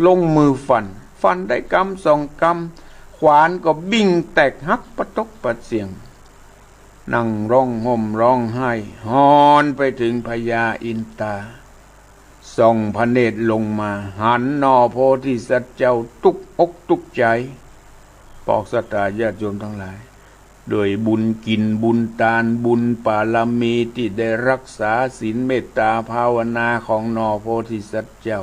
ลงมือฟัน ฟันได้กำสองกำ ขวานก็บิ่งแตกหักปะตกปะเสี้ยง นั่งร้องห่มร้องไห้ ฮอนไปเถิงพญาอินตา ส่องพระเนตรลงมา หันหน่อโพธิสัตว์เจ้าตุ๊กอกตุ๊กใจ๋ ปอกศรัทธาญาติโยมตังหลาย ด้วยบุญกินบุญตาน บุญปารมีตี้ได้รักษาศีลเมตตาภาวนาของหน่อโพธิสัตว์เจ้า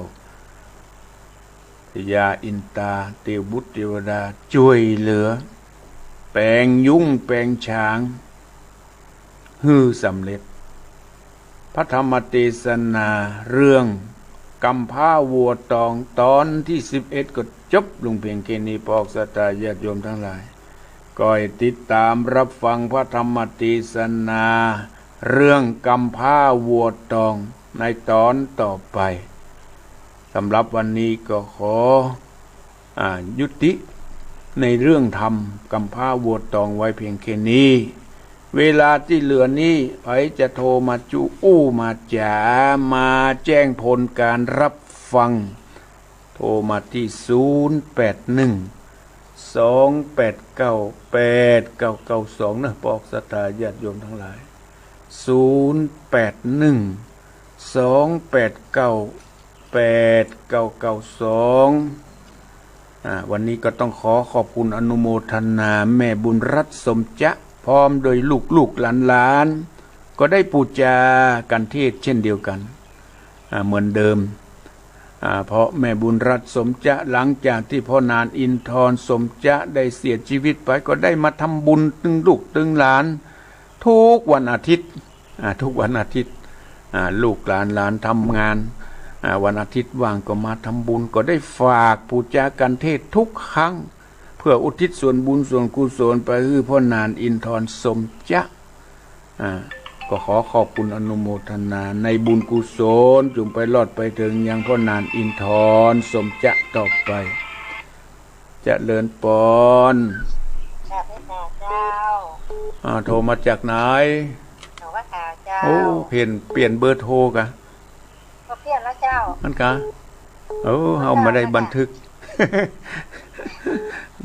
พญาอินตา เตวบุตรเตวดาจ้วยเหลือ แป๋งยุ้งแป๋งฉาง หื้อสำเร็จ พระธรรมเตสนาเรื่องกำพร้าวัวตองตอนตี้สิบเอ็ดก็จบลงเพียงแค่นี้ ปอกศรัทธาญาติโยมตังหลาย ก็ให้ติดต๋ามรับฟังพระธรรมเตสนาเรื่องกำพร้าวัวตองในตอนต่อไป สำหรับวันนี้ก็ขอ อ่า ยุติในเรื่องธรรมกำพร้าวัวตองไว้เพียงแค่นี้ เวลาตี้เหลือนี้ ใผจะโทรมาจุอู้มาจ๋า มาแจ้งผลการรับฟัง โทรมาตี้ ศูนย์แปดหนึ่ง สองแปดเก้า แปดเก้าเก้าสอง เนาะ ปอกศรัทธาญาติโยมตังหลาย ศูนย์แปดหนึ่ง สองแปดเก้า แปดเก้าเก้าสอง อ่า วันนี้ก็ต้องขอขอบคุณอนุโมทนาแม่บุญรัตน์สมจะ พร้อมโดยลูกๆหลานๆ ก็ได้ปู๋จากัณฑ์เทศน์เช่นเดียวกั๋น อ่า เหมือนเดิม อ่า เพราะแม่บุญรัตน์สมจะ หลังจากตี้พ่อหนานอินทรสมจะได้เสียชีวิตไป ก็ได้มาทำบุญตึงลูกตึงหลาน ทุกวันอาทิตย์ อ่า ทุกวันอาทิตย์ อ่า ลูกหลาน หลานทำงาน อ่า วันอาทิตย์ว่างก็มาทำบุญ ก็ได้ฝากปู๋จากัณฑ์เทศน์ทุกครั้ง เพื่ออุทิศส่วนบุญส่วนกุศลไปหื้อพ่อหนานอินทรสมจะ อ่า ก็ขอขอบคุณอนุโมทนาในบุญกุศล จุ่งไปรอดไปเถิงยังพ่อหนานอินทรสมจะต่อไป เจริญปอน ค่ะ พระเจ้า อ่า โทรมาจากไหน โทรมาจากเจ้า โอ้ เปลี่ยน เปลี่ยนเบอร์โทรกะ ก็เปลี่ยนแล้วเจ้า อั้นกะ โอ้ เฮาบ่ได้บันทึก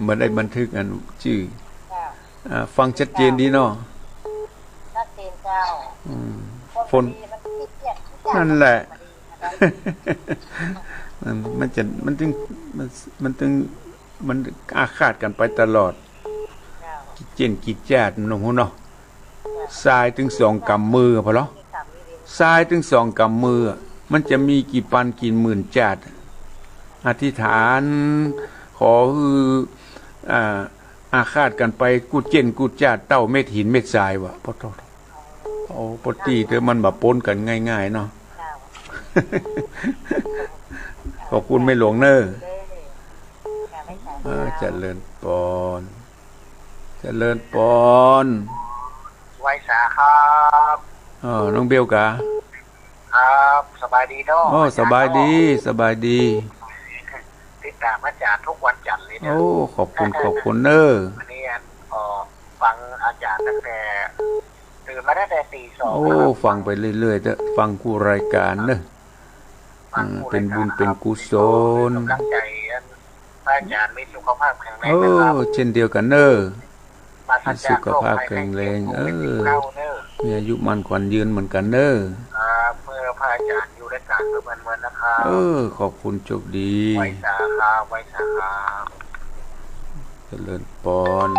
บ่ได้บันทึกอันจื้อ เจ้า อ่า ฟังชัดเจนดีเนาะ ชัดเจนเจ้า อืม ก็ ฝน พอดีมันขี้เกียจ นั่นแหละ มัน มันจะ มันตึง มัน มันตึง มันอาฆาตกั๋นไปตลอด เจ้า กี่เจ้นกี่จาติ หนูเนาะ ทรายตึงสองก๋ำมือพอเหรอ ทรายตึงสองก๋ำมือ มันจะมีกี่ปันกี่หมื่นจาติ อธิษฐาน ขอหื้อ อ่า อาฆาตกั๋นไปกู้เจ้นกู้จาติ เต้าเม็ดหินเม็ดทรายวะ ปะโธ่ โอ้ ปกติเต๋อมันบ่ป๊นกั๋นง่ายๆ เนาะ ขอบคุณแม่หลวงเน่อ เออ เจริญปอน เจริญปอน ไหว้สาครับ เออ น้องเบลกะ ครับ สบายดีเนาะ โอ้ สบายดี สบายดี ติดต๋ามอาจ๋ารย์ทุกวันจันทร์เลยนะ โอ้ ขอบคุณ ขอบคุณเน่อ อันนี้อัน เอ่อ ฟังอาจ๋ารย์ตั้งแต่ ตื่นมาตั้งแต่ตีสอง โอ้ ครับ ฟังไปเรื่อยๆ เถอะ ฟังกู้รายก๋านเน่อ ฟังกู้รายก๋าน อืม เป๋นบุญ ครับ เป๋นกุศล เป๋นก๋ำลังใจ๋ พระอาจ๋ารย์มีสุขภาพแข็งแรงนะครับ เออ เจ้นเดียวกั๋นเน่อ มาสัก มีสุขภาพแข็งแรง เออ มีอายุมั่นขวัญยืนเหมือนกั๋นเน่อ ครับ เมื่อพระอาจ๋ารย์อยู่รายก๋านก็เหมือนๆ นะครับ เออ ขอบคุณ โชคดี ไหว้สาครับ ไหว้สาครับ เจริญปอน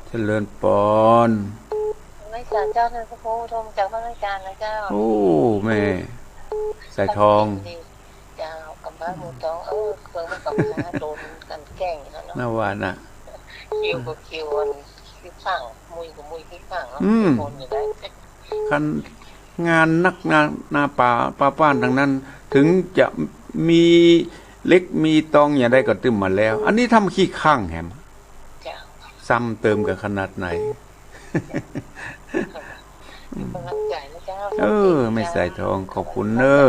เจริญปอน ไหว้สาเจ้า ท่านพระครู โทรมาจากบ้านอาจ๋ารย์นะเจ้า โอ้ แม่สายทอง เจ้า กำพร้าวัวตอง เออ เคืองมันกำพร้าโดนกั๋นแกล้งอยู่แล้วเนาะ น่าว่าน่ะ คิวก็คิวอันขี้ข้าง มุยก็มุยขี้ข้างเนาะ อืม คนอยู่ได้ คันงานนักงานนาป่าป่าบ้านตังนั้น เถิงจะมีเหล็กมีตองอย่างใดก็ตึมมาแล้ว อันนี้ทำขี้ข้างแหม เจ้า ซ้ำเติมกั๋นขนาดไหน กำลังใจ๋นะเจ้า เออ แม่สายทอง ขอบคุณเน่อ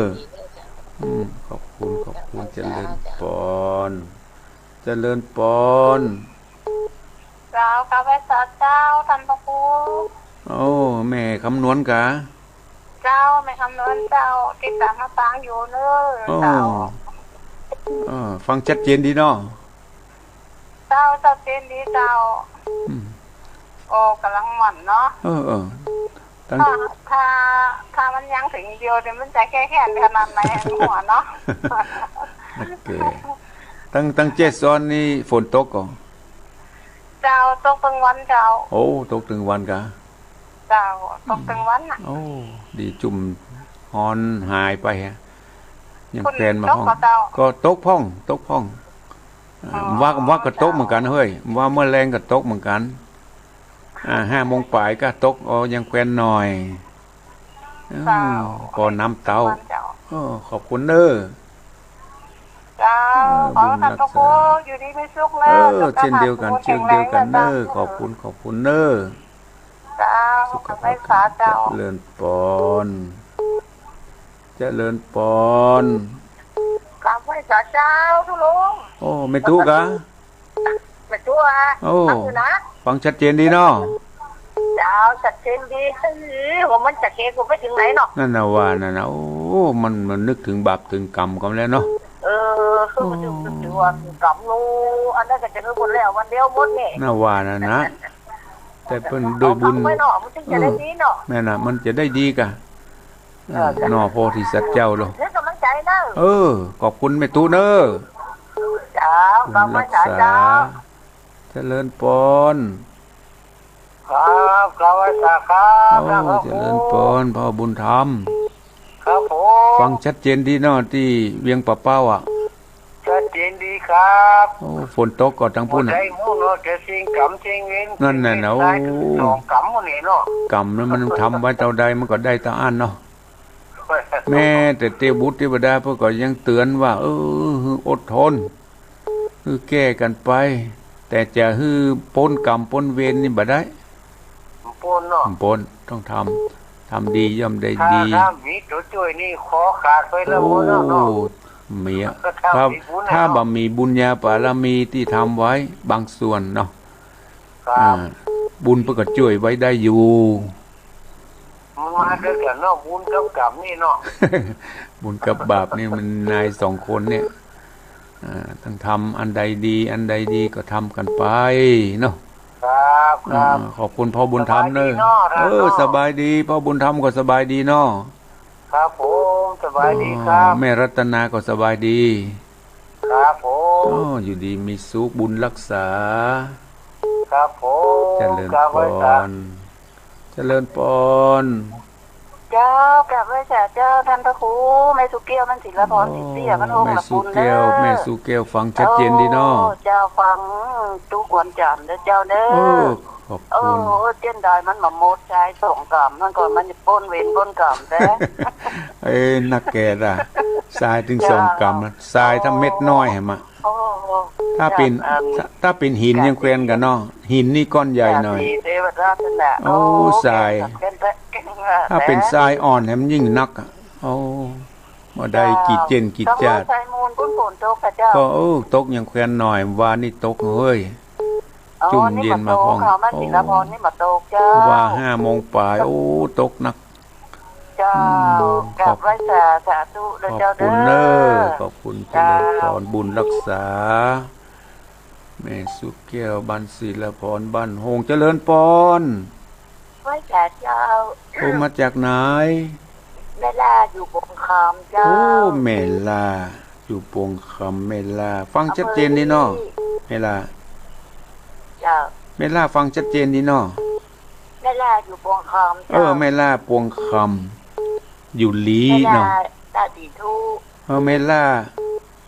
อืม ขอบคุณ ขอบคุณ เจริญปอน เจริญปอน เจ้า กราบไหว้สาเจ้า ท่านพระครู โอ้ แม่คำนวณกะ เจ้า แม่คำนวณเจ้า ติดต๋ามมาฟังอยู่เน่อ โอ้ เจ้า เออ ฟังชัดเจนดีเนาะ เจ้า ชัดเจนดีเจ้า อืม โอ้ ก๋ำลังม่วนเนาะ เออ เออ ตั้ง ถ้า ถ้า ถ้ามันยังเถิงเดียวเนี่ย มันจะแก้แค้นขนาดไหน หัวเนาะ โอเค ตัง ตังเจ๊ซ้อนนี่ฝนตกก่อ เจ้า ตกตึงวันเจ้า โอ้ ตกตึงวันกา เจ้า ตกตึงวันน่ะ โอ้ ดีจุ่มฮ้อนหายไปฮะ ยังแควนมาพ่อง ก็ตกพ่อง ตกพ่อง อ่า ว่า ว่าก็ตกเหมือนกั๋นเฮ้ย ว่าเมื่อแลงก็ตกเหมือนกั๋น อ่า ห้าโมงป๋ายก็ตก อ๋อ ยังแควนหน่อย อืม เจ้า ปอน้ำเต้า เจ้า เออ ขอบคุณเน้อ เจ้า เออ ขอให้ท่านพระครูอยู่ดีมีสุขเน้อ เออ เจ้าค่ะ เจ้นเดียวกั๋น เจ้นเดียวกั๋นเน้อ ขอบคุณ ขอบคุณเน้อ เจ้า สุขภาพ เจ้า เจริญปอน เจริญปอน กราบไหว้สาเจ้าตุ๊ลุง โอ้ แม่ตุ๊กะ แม่ตุ๊กะ โอ้ ฟังชัดเจนดีเนาะ เจ้า ชัดเจนดี เออ ว่ามันจะเก๋กูไปเถิงไหนเนาะ นั่นน่ะว่านั่นน่ะ โอ้ มัน มันนึกเถิงบาปเถิงก๋รรมกั๋นแล้วเนาะ เออ คือมันถือว่าเถิงก๋รรมเนาะ อันนั้นก็จะคือหมดแล้ววันเดียวหมดนี่ นั่นว่านั่นน่ะ แต่เปิ้นโดยบุญ เอาทำไว้เนาะ มันถึงจะได้ดีเนาะ อืม แม่นน่ะ มันจะได้ดีกะ เออ เนาะ โพธิสัตว์เจ้าเนาะ ให้ก๋ำลังใจ๋เน้อ เออ ขอบคุณแม่ตุ๊เน้อ เจ้า บุญรักษา ขอบคุณเจ้า เจริญปอน ครับ กราบไหว้สาครับ โอ้ ครับ เจริญปอน พ่อบุญธรรม ครับผม ฟังชัดเจนดีเนาะ ตี้เวียงป่าเป้าอะ ชัดเจนดีครับ โอ้ ฝนตกก่อตังปุ้นน่ะ บ่ได้ฮู้เนาะ จะเสี้ยงก๋รรมเสี้ยงเวร นั่นน่ะนะ เสี้ยงเวรต๋าย โอ้ สองก๋รรมหมดนี่เนาะ ก๋รรมนั้นมันทำไว้เต้าใดมันก็ได้เต้าอั้นเนาะ แม้แต่เตวบุตรเตวดาเปิ้นก็ยังเตื๋อนว่า เออ หื้ออดทน หื้อแก้กั๋นไป แต่จะหื้อป๊นก๋รรมป๊นเวรนี่บ่ได้ ป๊นเนาะ ป๊น ต้องทำ ทำดีย่อมได้ดี ถ้า ถ้ามีตั๋วจ้วยนี่คอขาดไปแล้ว โอ้ หมดแล้วเนาะ มีอะ ถ้า ถ้ามีบุญ ถ้า ถ้าบ่มีบุญญาบารมีตี้ทำไว้บางส่วนเนาะ ครับ อ่า บุญเปิ้นก็จ้วยไว้ได้อยู่ มันมาด้วยกั๋นเนาะ บุญกับก๋รรมนี่เนาะ บุญกับบาปนี่มันนายสองคนเนี่ย อ่า ต้องทำอันใดดี อันใดดีก็ทำกั๋นไปเนาะ ครับ ครับ อ่า ขอบคุณพ่อบุญธรรมเน้อ สบายดีเนาะ เออ ครับ สบายดี พ่อบุญธรรมก็สบายดีเนาะ ครับผม สบายดีครับ อ๋อ แม่รัตนาก็สบายดี ครับผม อ๋อ อยู่ดีมีสุข บุญรักษา ครับผม เจริญปอน กราบไหว้สา เจริญปอน เจ้า กราบไหว้สาเจ้า ท่านพระครู แม่สุแก้ว มันศิลปอน โอ้ สิทธิ์เตี้ย มันหก แม่สุแก้ว ละคุณเน้อ แม่สุแก้ว ฟังชัดเจนดีเนาะ โอ้ เจ้า ฟังกู้วันจ๋ารย์เน้อเจ้าเน้อ เออ ขอบคุณ โอ้ เสี้ยดายมันบ่หมด ใส่สองก๋รรม มันก็มันจะป๊นเวรป๊นก๋รรมแต๊ เอ้ย นักแก่ละ ใส่เถิงสองก๋รรมนะ ใส่ทั้งเม็ดน้อยแหมะ โอ้ ถ้าเป๋น เจ้า เอิ่ม ถ้า ถ้าเป๋นหินยังแควนกั๋นเนาะ หินนี่ก้อนใหญ่หน่อย เจ้า เทวราชนั่นแหละ โอ้ โอ้ ทราย เก่ง เก่ง เก่ง ถ้าเป๋นทรายอ่อนแหมยิ่งนักอะ โอ้ บ่ได้ เจ้า กี่เจ๊นกี่จ๊าด ต้องใส่มูลปุ้นฝนตกค่ะเจ้า ก็ โอ้ ตกยังแควนหน่อย วานนี่ตกเฮ้ย อ๋อ จุ่มเย็นมาพ่อง นี่บ่ตกค่ะ มัน โอ้ ศิลปอน นี่บ่ตกเจ้า ว่าห้าโมงป๋าย โอ้ ตกนัก เจ้า อืม กราบไหว้สา สาธุเด้อเจ้าเด้อ ขอบคุณเน้อ ขอบคุณ เจ้า เจริญปอน บุญรักษา แม่สุแก้ว บ้านศิลปอน บ้านโฮง เจริญปอน ไหว้สาเจ้า โทรมาจากไหน แม่ล่าอยู่ปงคำเจ้า โอ้ แม่ล่าอยู่ปงคำ แม่ล่า ฟังชัดเจนดีเนาะ อำเภอ แม่ล่า เจ้า แม่ล่า ฟังชัดเจนดีเนาะ แม่ล่าอยู่ปงคำ เออ เจ้า แม่ล่าปงคำ อยู่หลีเนาะ แม่ล่า ตะสินธุ เออ แม่ล่า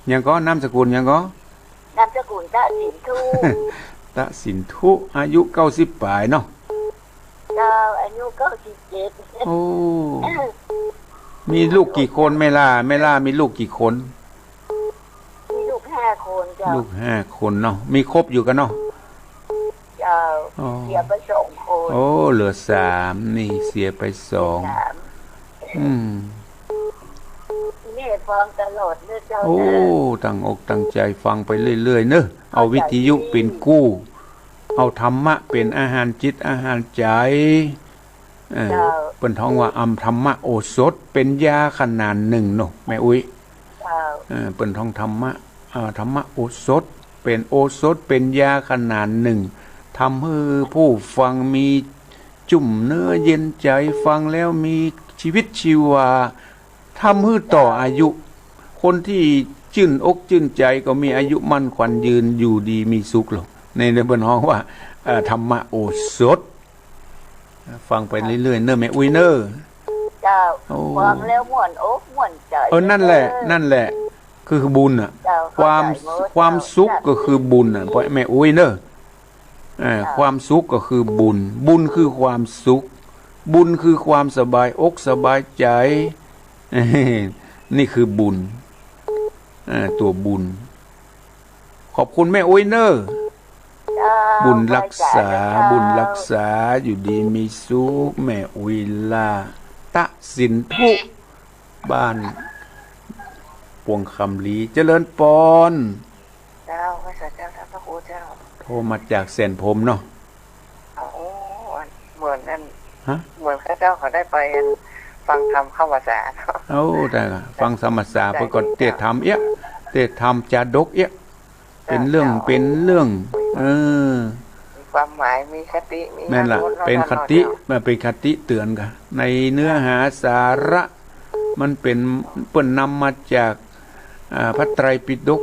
หยังก่อ นามสกุลหยังก่อ นามสกุลตะสินธุ ตะสินธุ อายุเก้าสิบป๋ายเนาะ เจ้า อายุเก้าสิบเจ็ด โอ้ มีลูกกี่คนแม่ล่า แม่ล่ามีลูกกี่คน มีลูกห้าคนเจ้า ลูกห้าคนเนาะ มีครบอยู่กั๋นเนาะ เจ้า อ๋อ เสียไปสองคน โอ้ เหลือสาม นี่เสียไปสอง สาม อืม นี่ฟังตลอดเลยเจ้า โอ้ นะ ตั้งอกตั้งใจ๋ฟังไปเรื่อยๆ เนาะ เอาวิทยุเป๋นกู้ เอาธรรมะเป๋นอาหารจิตอาหารใจ๋ เออ เจ้า เปิ้นฮ้องว่าอำธรรมโอสถ เป๋นยาขนาดนึ่งเนาะ แม่อุ๊ย เจ้า เออ เปิ้นฮ้องธรรมะ เอ่อ ธรรมโอสถ เป๋นโอสถ เป๋นยาขนาดนึ่ง ทำหื้อผู้ฟังมีจุ่มเนื้อเย็นใจ๋ ฟังแล้วมีชีวิตชีวา ทำหื้อต่ออายุ คนตี้ จื้นอกจื้นใจ๋ ก็มีอายุมั่นขวัญยืน อยู่ดีมีสุขหรอก ใน ในเปิ้นฮ้องว่า เอ่อ ธรรมโอสถ ฟังไปเรื่อยๆ เน่อแม่อุ๊ยเน่อ เจ้า โอ้ ฟังแล้วม่วนอกม่วนใจ๋ เออ นั่นแหละ เออ นั่นแหละ คือบุญน่ะ เจ้า ความ เข้าใจ๋หมด ความสุข เจ้า ก็คือบุญน่ะ แม่อุ๊ยเน่อ เอ่อ เจ้า ความสุขก็คือบุญ บุญคือความสุข บุญคือความสบายอกสบายใจ๋ นี่คือบุญ เอ่อ ตั๋วบุญ ขอบคุณแม่อุ๊ยเน่อ เจ้า บุญรักษา ขอบใจ๋เจ้า บุญรักษา อยู่ดีมีสุข แม่อุ๊ยล่า ตะสินธุ บ้านปวงคำลี เจริญปอน เจ้า พระสาเจ้า ท่านพระครูเจ้า โทรมาจากแสนพรหมเนาะ โอ้ เหมือนนั่น ฮะ เหมือนข้าเจ้าเขาได้ไปฟังธรรมเข้าพรรษาเนาะ โอ้ ได้ละ ฟังธรรมพรรษา ได้ เปิ้นก็เตสน์ธรรมเอี้ย เตสน์ธรรมจาดกเอี้ย เจ้า เป๋นเรื่อง เจ้า เป๋นเรื่อง เออ มีความหมาย มีคติ มี แม่นละ อรรถรส เป๋นคติ เนาะเจ้า มันเป๋นคติเตือนกั๋น ในเนื้อหาสาระ มันเป๋น เปิ้นนำมาจาก อ่า พระไตรปิฎก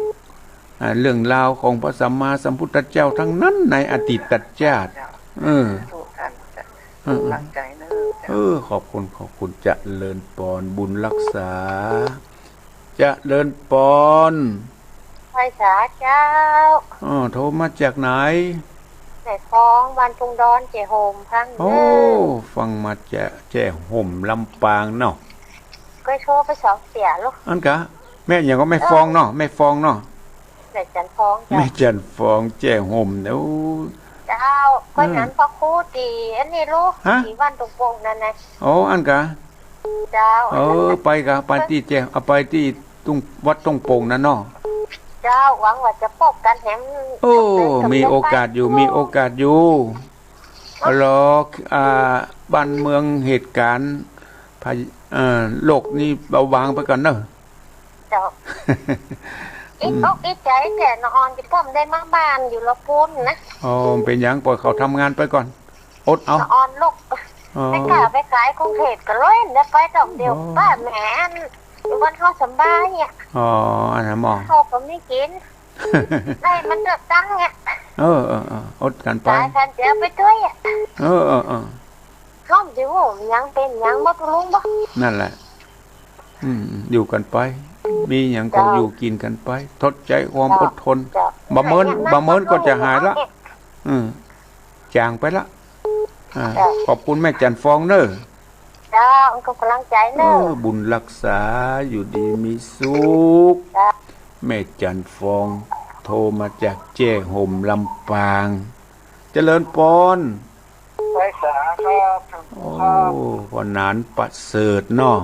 อ่า เรื่องราวของพระสัมมาสัมพุทธเจ้าทั้งนั้น ในอดีตชาติ เจ้า เออ สาธุท่าน เออ เออ ตั้งใจ๋เน่อเจ้า เออ ขอบคุณ ขอบคุณ เจริญปอน บุญรักษา เจริญปอน ไหว้สาเจ้า อ้อ โทรมาจากไหน แม่ฟอง บ้านทุ่งดอน แจ้ห่ม ฟัง โอ้ เน่อ ฟังมาจากแจ้ห่ม ลำปางเนาะ ก็โทรไปสองเตื้อลูก อั้นกา แม่หยังก็ แม่ฟองเนาะ แม่ฟองเนาะ แม่จันทร์ฟองเจ้า แม่จันทร์ฟอง แจ้ห่ม โอ้ เจ้า ก็ เออ นั้นพระครูตี้อันนี้ลูก ฮะ ตี้บ้านทุ่งโป่งนั่นนะ โอ้ อั้นกา เจ้า เออ ไปกา ไปตี้แจ้ เอาไปตี้ทุ่ง วัดทุ่งโป่งนั่นเนาะ เจ้า หวังว่าจะปบกั๋นแหม โอ้ มีโอกาสอยู่ มีโอกาสอยู่ รอ อ่า บ้านเมืองเหตุก๋ารณ์ พะ เอ่อ โลกนี้เบาบางไปก่อนเนาะ เจ้า อิดอกอิดใจ๋แต๊ น้องออนตี้ป้อมได้มาบ้านอยู่ละปูนนะ อ๋อ เป๋นหยัง ปล่อยเขาทำงานไปก่อน อดเอา น้องออนลูก อ๋อ ไปก้าไปขายกรุงเทพก็เลย ได้ไปดอกเดียว อ๋อ ป้าแหม อยู่บ้านเฮาสบายเนี่ย อ๋อ อันนั้นหมอ เฮาก็มีกิ๋น ได้มันเลือกตั้งเนี่ย เออ เออ เออ อดกั๋นไป ต๋ายคันเจียวไปด้วยอะ เออ เออ เออ เฮาอยู่ หยังเป๋นหยังบ่ปะลุงบ่ นั่นแหละ อืม อยู่กั๋นไป มีหยังก็ เจ้า อยู่กิ๋นกั๋นไป ทดใจ๊ความ เจ้า อดทน เจ้า บ่าเมิน บ่าเมินก็จะหายละ อืม จางไปละ อ่า เจ้า ขอบคุณแม่จันทร์ฟองเน่อ เจ้า ก็ก๋ำลังใจ๋เน่อ เออ บุญรักษา อยู่ดีมีสุข เจ้า แม่จันทร์ฟอง โทรมาจากแจ้ห่ม ลำปาง เจริญปอน ไหว้สาครับ ท่านครูครับ โอ้ ป้อหนานประเสริฐเนาะ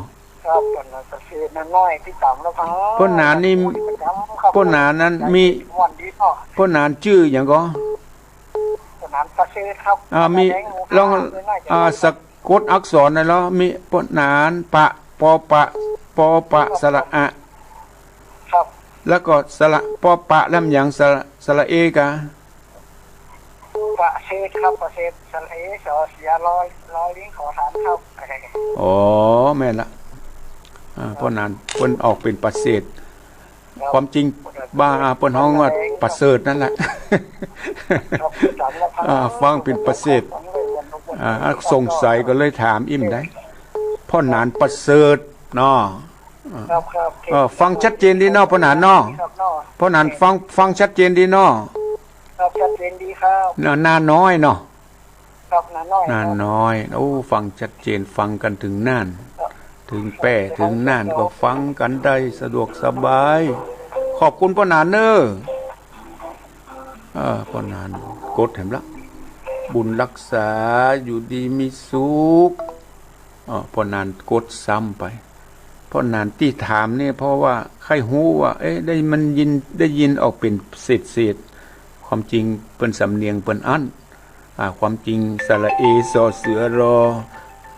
ครับ ป้อหนานประเสริฐ น้าน้อย ติดต๋ามรับฟัง ป้อหนานนี่ ประจ๋ำครับ ป้อหนานนั้นมี ม่วนดีเนาะ ป้อหนานจื้อหยังก่อ ป้อหนานประเสริฐครับ อ่า มี แสดง ลอง อ่า สะกดอักษรหน่อยเหรอ มีป้อหนาน ปะ ปอปะ ปอปะ สระอะ ครับ แล้วก็สระ ปอปะ แล้วมันหยัง สระ สระเอกา ประเสริฐครับ ประเสริฐ สระเอ สอเสือ ลอ ลอลิง ขอทานครับ อ๋อ แม่นละ อ่า ป้อหนาน เปิ้นออกเป๋นประเสริฐ ครับ ความจริง บ่า อ่า เปิ้นฮ้องว่าประเสริฐนั่นแหละ ครับ อ่า ฟังเป๋นประเสริฐ อ่า สงสัยก็เลยถามอิ้มได้ ป้อหนานประเสริฐเนาะ ครับ ครับ เออ ฟังชัดเจนดีเนาะ ป้อหนานเนาะ ครับเนาะ ป้อหนานฟัง ฟังชัดเจนดีเนาะ ครับ ชัดเจนดีครับ นา นาน้อยเนาะ ครับ นาน้อย นาน้อย โอ้ ฟังชัดเจน ฟังกั๋นเถิงน่าน ครับ เถิงแป้ เถิงน่าน ก็ฟังกั๋นได้สะดวกสบาย ขอบคุณป้อหนานเน่อ เออ ป้อหนาน กดแหมละ บุญรักษา อยู่ดีมีสุข อ้อ ป้อหนานกดซ้ำไป ป้อหนานตี้ถามนี่ เพราะว่าใค่ฮู้ว่า เอ๊ะ ได้มันยิน ได้ยินออกเป๋นเศษๆ ความจริงเปิ้นสำเนียงเปิ้นอั้น อ่า ความจริงสระเอ สอเสือ รอ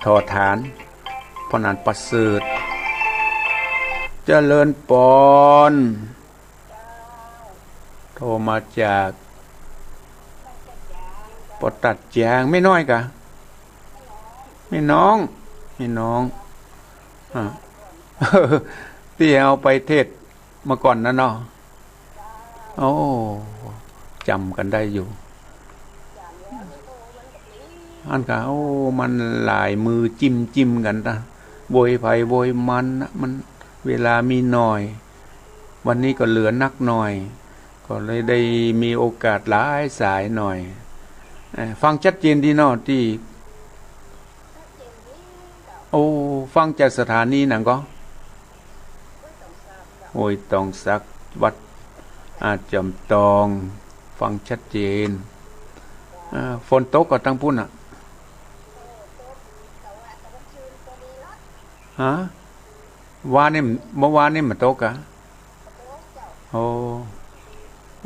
ทอทาน ป้อหนานประเสริฐ เจริญปอน โทรมาจาก ป้อตัดจาง แม่น้อยกา แม่น้อง แม่น้อง อ่า ตี้เอาไปเทศน์ เมื่อก่อนนะเนาะ โอ้ จ๋ำกั๋นได้อยู่ อันกะ โอ้ มันหลายมือจิ้มๆ กั๋นนะ โวยใผโวยมันนะ มันเวลามีหน่อย วันนี้ก็เหลือนักหน่อย ก็เลยได้มีโอกาสหลายสายหน่อย เอ่อ ฟังชัดเจนดีเนาะ ตี้ โอ้ ฟังจากสถานีหนังก็ ห้วยตองสัก วัด อ่า จอมตอง ฟังชัดเจน อ่า ฝนตกก่อตังปุ้นอะ ฮะ วานนี่ เมื่อวานนี่บ่ตกอะ โอ้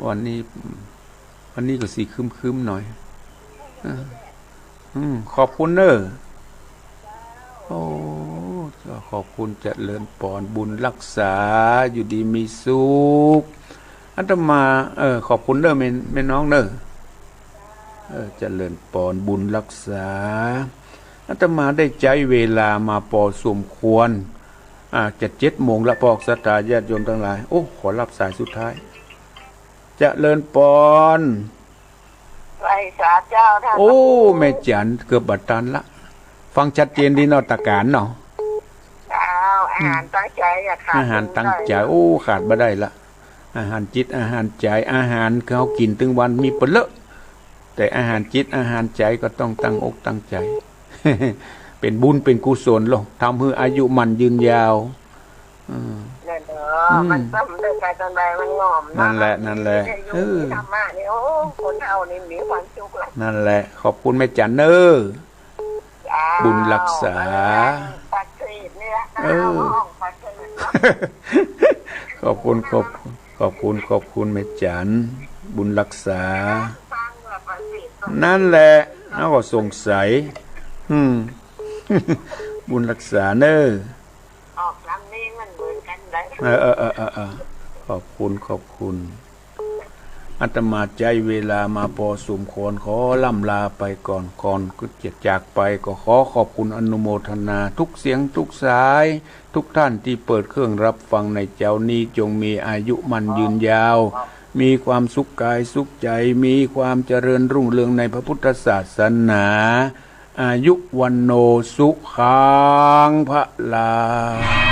วันนี้ วันนี้ก็สิครึ้มๆ หน่อย อ่า อืม ขอบคุณเน้อ โอ้ ขอบคุณ เจริญปอน บุญรักษา อยู่ดีมีสุข อาตมา เออ ขอบคุณเน้อ แม่ แม่น้องเน้อ เออ เจริญปอน บุญรักษา อาตมาได้ใจ๊เวลามาปอสมควร อ่า จะเจ็ดโมงละ พวกศรัทธาญาติโยมตังหลาย โอ้ ขอรับสายสุดท้าย เจริญปอน ไหว้สาเจ้าท่าน โอ้ พระครู แม่จัน เกือบบ่ตันละ ฟังชัดเจนดีเนาะ ตะก๋านเนาะ เจ้า อาหารตั้งใจ๋อะค่ะ อาหารตั้งใจ๋ โอ้ ขาดบ่ได้ละ อาหารจิต อาหารใจ๋ อาหารเฮากิ๋นตึงวันมีบ่เลอะ แต่อาหารจิต อาหารใจ๋ก็ต้องตั้งอกตั้งใจ๋ เป๋นบุญเป๋นกุศลลอ ทำหื้ออายุมั่นยืนยาว อืม นั่นเนาะ อืม มันซ้ำได้ไปตอนใดมันงอมเนาะ นั่นแหละ นั่นแหละ ได้อยู่ เออ มีธรรมะนี่ โอ้ คนเฮานี่มีความสุขละ นั่นแหละ ขอบคุณแม่จันเน้อ เจ้า บุญรักษา ปากเกร็ดนี่ละ เออ ห้องปากเกร็ด ขอบคุณ ขอบคุณ ขอบคุณ ขอบคุณแม่จัน บุญรักษา ฟังว่าปากเกร็ด นั่นแหละ เฮาก็สงสัย อืม บุญรักษาเน้อ ออกสำเนียงมันเหมือนกั๋นได้ เออ เออ เออ เออ เออ ขอบคุณ ขอบคุณ อาตมาใจ๊เวลามาปอสมควร ขอล่ำลาไปก่อน ก่อนจะจากไปก็ขอขอบคุณอนุโมทนาทุกเสียงทุกสาย ทุกท่านตี้เปิดเครื่องรับฟังในเจ๊านี้ จงมีอายุมั่นยืนยาว มีความสุขกายสุขใจ๋ มีความเจริญรุ่งเรืองในพระพุทธศาสนา อายุวัณโณสุขังพลัง